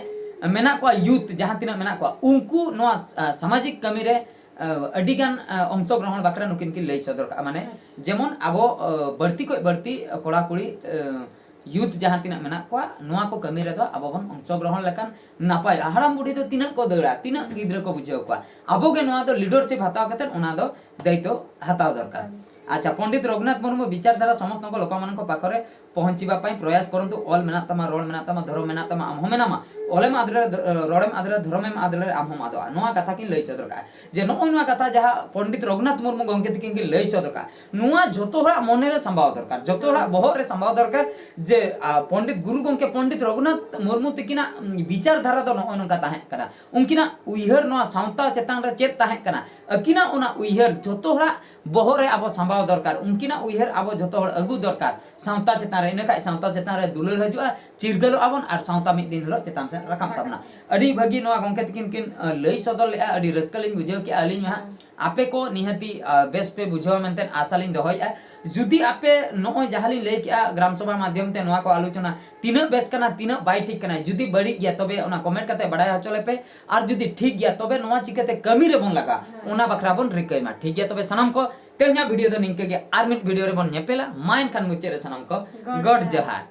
ᱢᱮᱱᱟᱜ ᱠᱚᱣᱟ, youth ᱡᱟᱦᱟᱸ ᱛᱤᱱᱟᱹᱜ ᱢᱮᱱᱟᱜ ᱠᱚᱣᱟ, ᱩᱱᱠᱩ ᱱᱚᱣᱟ, ᱟ, ᱥᱟᱢᱟᱡᱤᱠ ᱠᱟᱹᱢᱤ ᱨᱮ, ᱟ, ᱟᱹᱰᱤ ᱜᱟᱱ, ᱟ, ᱚᱝᱥᱚ ᱜᱨᱚᱦᱚᱬ ᱵᱟᱠᱷᱨᱟ ᱱᱩᱠᱤᱱ ᱠᱤᱱ ᱞᱟᱹᱭ ᱥᱚᱫᱚᱨ ᱠᱟᱜᱼᱟ᱾ ᱢᱟᱱᱮ, ᱟᱪᱪᱷᱟ᱾ ᱡᱮᱢᱚᱱ ᱟᱵᱚ, ᱟ, ᱵᱟᱹᱲᱛᱤ ᱠᱷᱚᱡ ᱵᱟᱹᱲᱛᱤ ᱠᱚᱲᱟ ᱠᱩᱲᱤ, ᱟ, youth ᱡᱟᱦᱟᱸ ᱛᱤᱱᱟᱹᱜ ᱢᱮᱱᱟᱜ ᱠᱚᱣᱟ, ᱱᱚᱣᱟ ᱠᱚ ᱠᱟᱹᱢᱤ ᱨᱮᱫᱚ ᱟᱵᱚ ᱵᱚᱱ ᱚᱝᱥᱚ ᱜᱨᱚᱦᱚᱬ ᱞᱮᱠᱷᱟᱱ ᱱᱟᱯᱟᱭᱚᱜᱼᱟ᱾ ᱦᱟᱲᱟᱢ ᱵᱩᱰᱷᱤ ᱫᱚ ᱛᱤᱱᱟᱹᱜ ᱠᱚ ᱫᱟᱹᱲᱟ, ᱛᱤᱱᱟᱹᱜ ᱜᱤᱫᱽᱨᱟᱹ ᱠᱚ ᱵᱩᱡᱷᱟᱹᱣ ᱠᱚᱣᱟ? ᱟᱵᱚ ᱜᱮ ᱱᱚᱣᱟ ᱫᱚ leadership ᱦᱟᱛᱟᱣ ᱠᱟᱛᱮᱫ ᱚᱱᱟ ᱫᱚ ᱫᱟᱭᱤᱛᱛᱚ ᱦᱟᱛᱟᱣ ᱫᱚᱨᱠᱟᱨ᱾ ᱟᱪᱪᱷᱟ, ᱯᱚᱱᱰᱤᱛ ᱨᱚᱜᱷᱩᱱᱟᱛᱷ ᱢᱩᱨᱢᱩ ᱵᱤᱪᱟᱨ ᱫᱷᱟᱨᱟ ᱥᱚᱢᱚᱥᱛᱚ ᱠᱚ ᱞᱳᱠᱚ ᱢᱟᱱᱚᱝᱠᱚ ᱯᱟᱠᱷᱚ ᱨᱮ ᱯᱚᱦᱚᱸᱪᱤᱵᱟ ᱯᱟᱭ ᱯᱨᱚᱭᱟᱥ ᱠᱚᱨᱚᱱᱛᱩ᱾ ᱚᱞ ᱢᱮᱱᱟᱜ ᱛᱟᱢᱟ, ᱨᱚᱲ ᱢᱮᱱᱟᱜ ᱛᱟᱢᱟ, ᱫᱷᱚᱨᱚᱢ ᱢᱮᱱᱟᱜ ᱛᱟᱢᱟ, ᱟᱢ ᱦᱚᱸ ᱢᱮᱱᱟᱢᱟ᱾ ᱚᱞᱮᱢ ᱟᱫ ᱞᱮᱨᱮ, ᱨᱚᱲᱮᱢ ᱟᱫ ᱞᱮᱨᱮ, ᱫᱷᱚᱨᱚᱢᱮᱢ ᱟᱫ ᱞᱮᱨᱮ, ᱟᱢ ᱦᱚᱸᱢ ᱟᱫᱚᱜᱼᱟ᱾ ᱱᱚᱣᱟ ᱠᱟᱛᱷᱟ ᱠᱤᱱ ᱞᱟᱹᱭ ᱥᱚᱫᱚᱨ ᱠᱟᱜᱼᱟ᱾ ᱡᱮ ᱱᱚᱜᱼᱚᱭ ᱱᱚᱣᱟ ᱠᱟᱛᱷᱟ ᱡᱟᱦᱟᱸ ᱯᱚᱱᱰᱤᱛ ᱨᱚᱜᱷᱩᱱᱟᱛᱷ ᱢᱩᱨᱢᱩ ᱜᱚᱢᱠᱮ ᱛᱤᱠᱤᱱ ᱠᱤᱱ ᱞᱟᱹᱭ ᱥᱚᱫᱚᱨ ᱠᱟᱜᱼᱟ, ᱱᱚᱣᱟ ᱡᱷᱚᱛᱚ ᱦᱚᱲᱟᱜ ᱢᱚᱱᱮ ᱨᱮ ᱥᱟᱢᱵᱟᱣ ᱫᱚᱨᱠᱟᱨ, ᱡᱷᱚᱛᱚ ᱦᱚᱲᱟᱜ ᱵᱚᱦᱚᱜ ᱨᱮ ᱥᱟᱢᱵᱟᱣ ᱫᱚᱨᱠᱟᱨ ᱡᱮ, ᱟ, ᱯᱚᱱᱰᱤᱛ ᱜᱩᱨᱩ ᱜᱚᱢᱠᱮ ᱯᱚᱱᱰᱤᱛ ᱨᱚᱜᱷᱩᱱᱟᱛᱷ ᱢᱩᱨᱢᱩ ᱛᱤᱠᱤᱱᱟᱜ, ᱩᱢ, ᱵᱤᱪᱟᱨ ᱫᱷᱟᱨᱟ ᱫᱚ ᱱᱚᱜᱼᱚᱭ ᱱᱚᱝᱠᱟ ᱛᱟᱦᱮᱸ ᱠᱟᱱᱟ᱾ ᱩᱱᱠᱤᱱᱟᱜ ᱩᱭᱦᱟᱹᱨ ᱱᱚᱣᱟ ᱥᱟᱶᱛᱟ ᱪᱮᱛᱟᱱ ᱨᱮ ᱪᱮᱫ ᱛᱟᱦᱮᱸ ᱠᱟᱱᱟ, ᱟᱹᱠᱤᱱᱟᱜ ᱚᱱᱟ ᱩᱭᱦᱟᱹᱨ ᱡᱷᱚᱛᱚ ᱦᱚᱲᱟᱜ ᱵᱚᱦᱚᱜ ᱨᱮ ᱟᱵᱚ ᱥᱟᱢᱵᱟᱣ ᱫᱚᱨᱠᱟᱨ, ᱩᱱᱠᱤᱱᱟᱜ ᱩᱭᱦᱟᱹᱨ ᱟᱵᱚ ᱡᱷᱚᱛᱚ ᱦᱚᱲ ᱟᱹᱜᱩ ᱫᱚᱨᱠᱟᱨ ᱥᱟᱶᱛᱟ ᱪᱮᱛᱟᱱ ᱨᱮ᱾ ᱤᱱᱟᱹ ᱠᱷᱟᱡ ᱥᱟᱶᱛᱟ ᱪᱮᱛᱟᱱ ᱨᱮ ᱫᱩᱞᱟᱹᱲ ᱦᱤᱡᱩᱜᱼᱟ, ᱪᱤᱨᱜᱟᱹᱞᱚᱜᱼᱟ ᱵᱚᱱ ᱟᱨ ᱥᱟᱶᱛᱟ ᱢᱤᱫ ᱫᱤᱱ ᱦᱤᱞᱳᱜ ᱪᱮᱛᱟᱱ ᱥᱮᱫ ᱨᱟᱠᱟᱵ ᱛᱟᱵᱚᱱᱟ᱾ ᱟᱹᱰᱤ ᱵᱷᱟᱹᱜᱤ ᱱᱚᱣᱟ ᱜᱚᱢᱠᱮ ᱛᱤᱠᱤᱱ ᱠᱤᱱ, ᱟᱹ, ᱞᱟᱹᱭ ᱥᱚᱫᱚᱨ ᱞᱮᱜᱼᱟ, ᱟᱹᱰᱤ ᱨᱟᱹᱥᱠᱟᱹ ᱞᱤᱧ ᱵᱩᱡᱷᱟᱹᱣ ᱠᱮᱜᱼᱟ ᱟᱹᱞᱤᱧ ᱢᱟ ᱦᱟᱸᱜ᱾ ᱟᱯᱮ ᱠᱚ ᱱᱤᱦᱟᱹᱛᱤ, ᱟ, ᱵᱮᱥ ᱯᱮ ᱵᱩᱡᱷᱟᱹᱣᱟ ᱢᱮᱱᱛᱮ ᱟᱥᱟ ᱞᱤᱧ ᱫᱚᱦᱚᱭᱮᱜᱼᱟ᱾ ᱡᱩᱫᱤ ᱟᱯᱮ ᱱᱚᱜᱼᱚᱭ ᱡᱟᱦᱟᱸ ᱞᱤᱧ ᱞᱟᱹᱭ ᱠᱮᱜᱼᱟ ᱜᱨᱟᱢ ᱥᱚᱵᱷᱟ ᱢᱟᱫᱽᱫᱷᱚᱢ ᱛᱮ ᱱᱚᱣᱟ ᱠᱚ ᱟᱞᱳᱪᱚᱱᱟ ᱛᱤᱱᱟᱹᱜ ᱵᱮᱥ ᱠᱟᱱᱟ, ᱛᱤᱱᱟᱹᱜ ᱵᱟᱭ ᱴᱷᱤᱠ ᱠᱟᱱᱟ, ᱡᱩᱫᱤ ᱵᱟᱹᱲᱤᱡ ᱜᱮᱭᱟ ᱛᱚᱵᱮ ᱚᱱᱟ comment ᱠᱟᱛᱮ ᱵᱟᱲᱟᱭ ᱦᱚᱪᱚ ᱞᱮᱯᱮ, ᱟᱨ ᱡᱩᱫᱤ ᱴᱷᱤᱠ ᱜᱮᱭᱟ ᱛᱚᱵᱮ ᱱᱚᱣᱟ ᱪᱤᱠᱟᱹᱛᱮ ᱠᱟᱹᱢᱤ ᱨᱮᱵᱚᱱ ᱞᱟᱜᱟᱣᱟ, ᱦᱮᱸ᱾ ᱚᱱᱟ ᱵᱟᱠᱷᱨᱟ ᱵᱚᱱ ᱨᱤᱠᱟᱹᱭ ᱢᱟ᱾ ᱴᱷᱤᱠ ᱜᱮᱭᱟ ᱛᱚᱵᱮ ᱥᱟᱱᱟᱢ ᱠᱚ, ᱛᱮᱦᱮᱧᱟᱜ video ᱫᱚ ᱱᱤᱝᱠᱟᱹ ᱜᱮ, ᱟᱨ ᱢᱤᱫ video ᱨᱮᱵᱚᱱ ᱧᱮᱯᱮᱞᱟ᱾ ᱢᱟ ᱮᱱᱠᱷᱟᱱ ᱢᱩᱪᱟᱹᱫ ᱨᱮ ᱥᱟᱱᱟᱢ ᱠᱚ ᱜᱚᱰ ᱜᱚᱰ ᱡᱚᱦᱟᱨ᱾ ᱡᱚᱦᱟᱨ᱾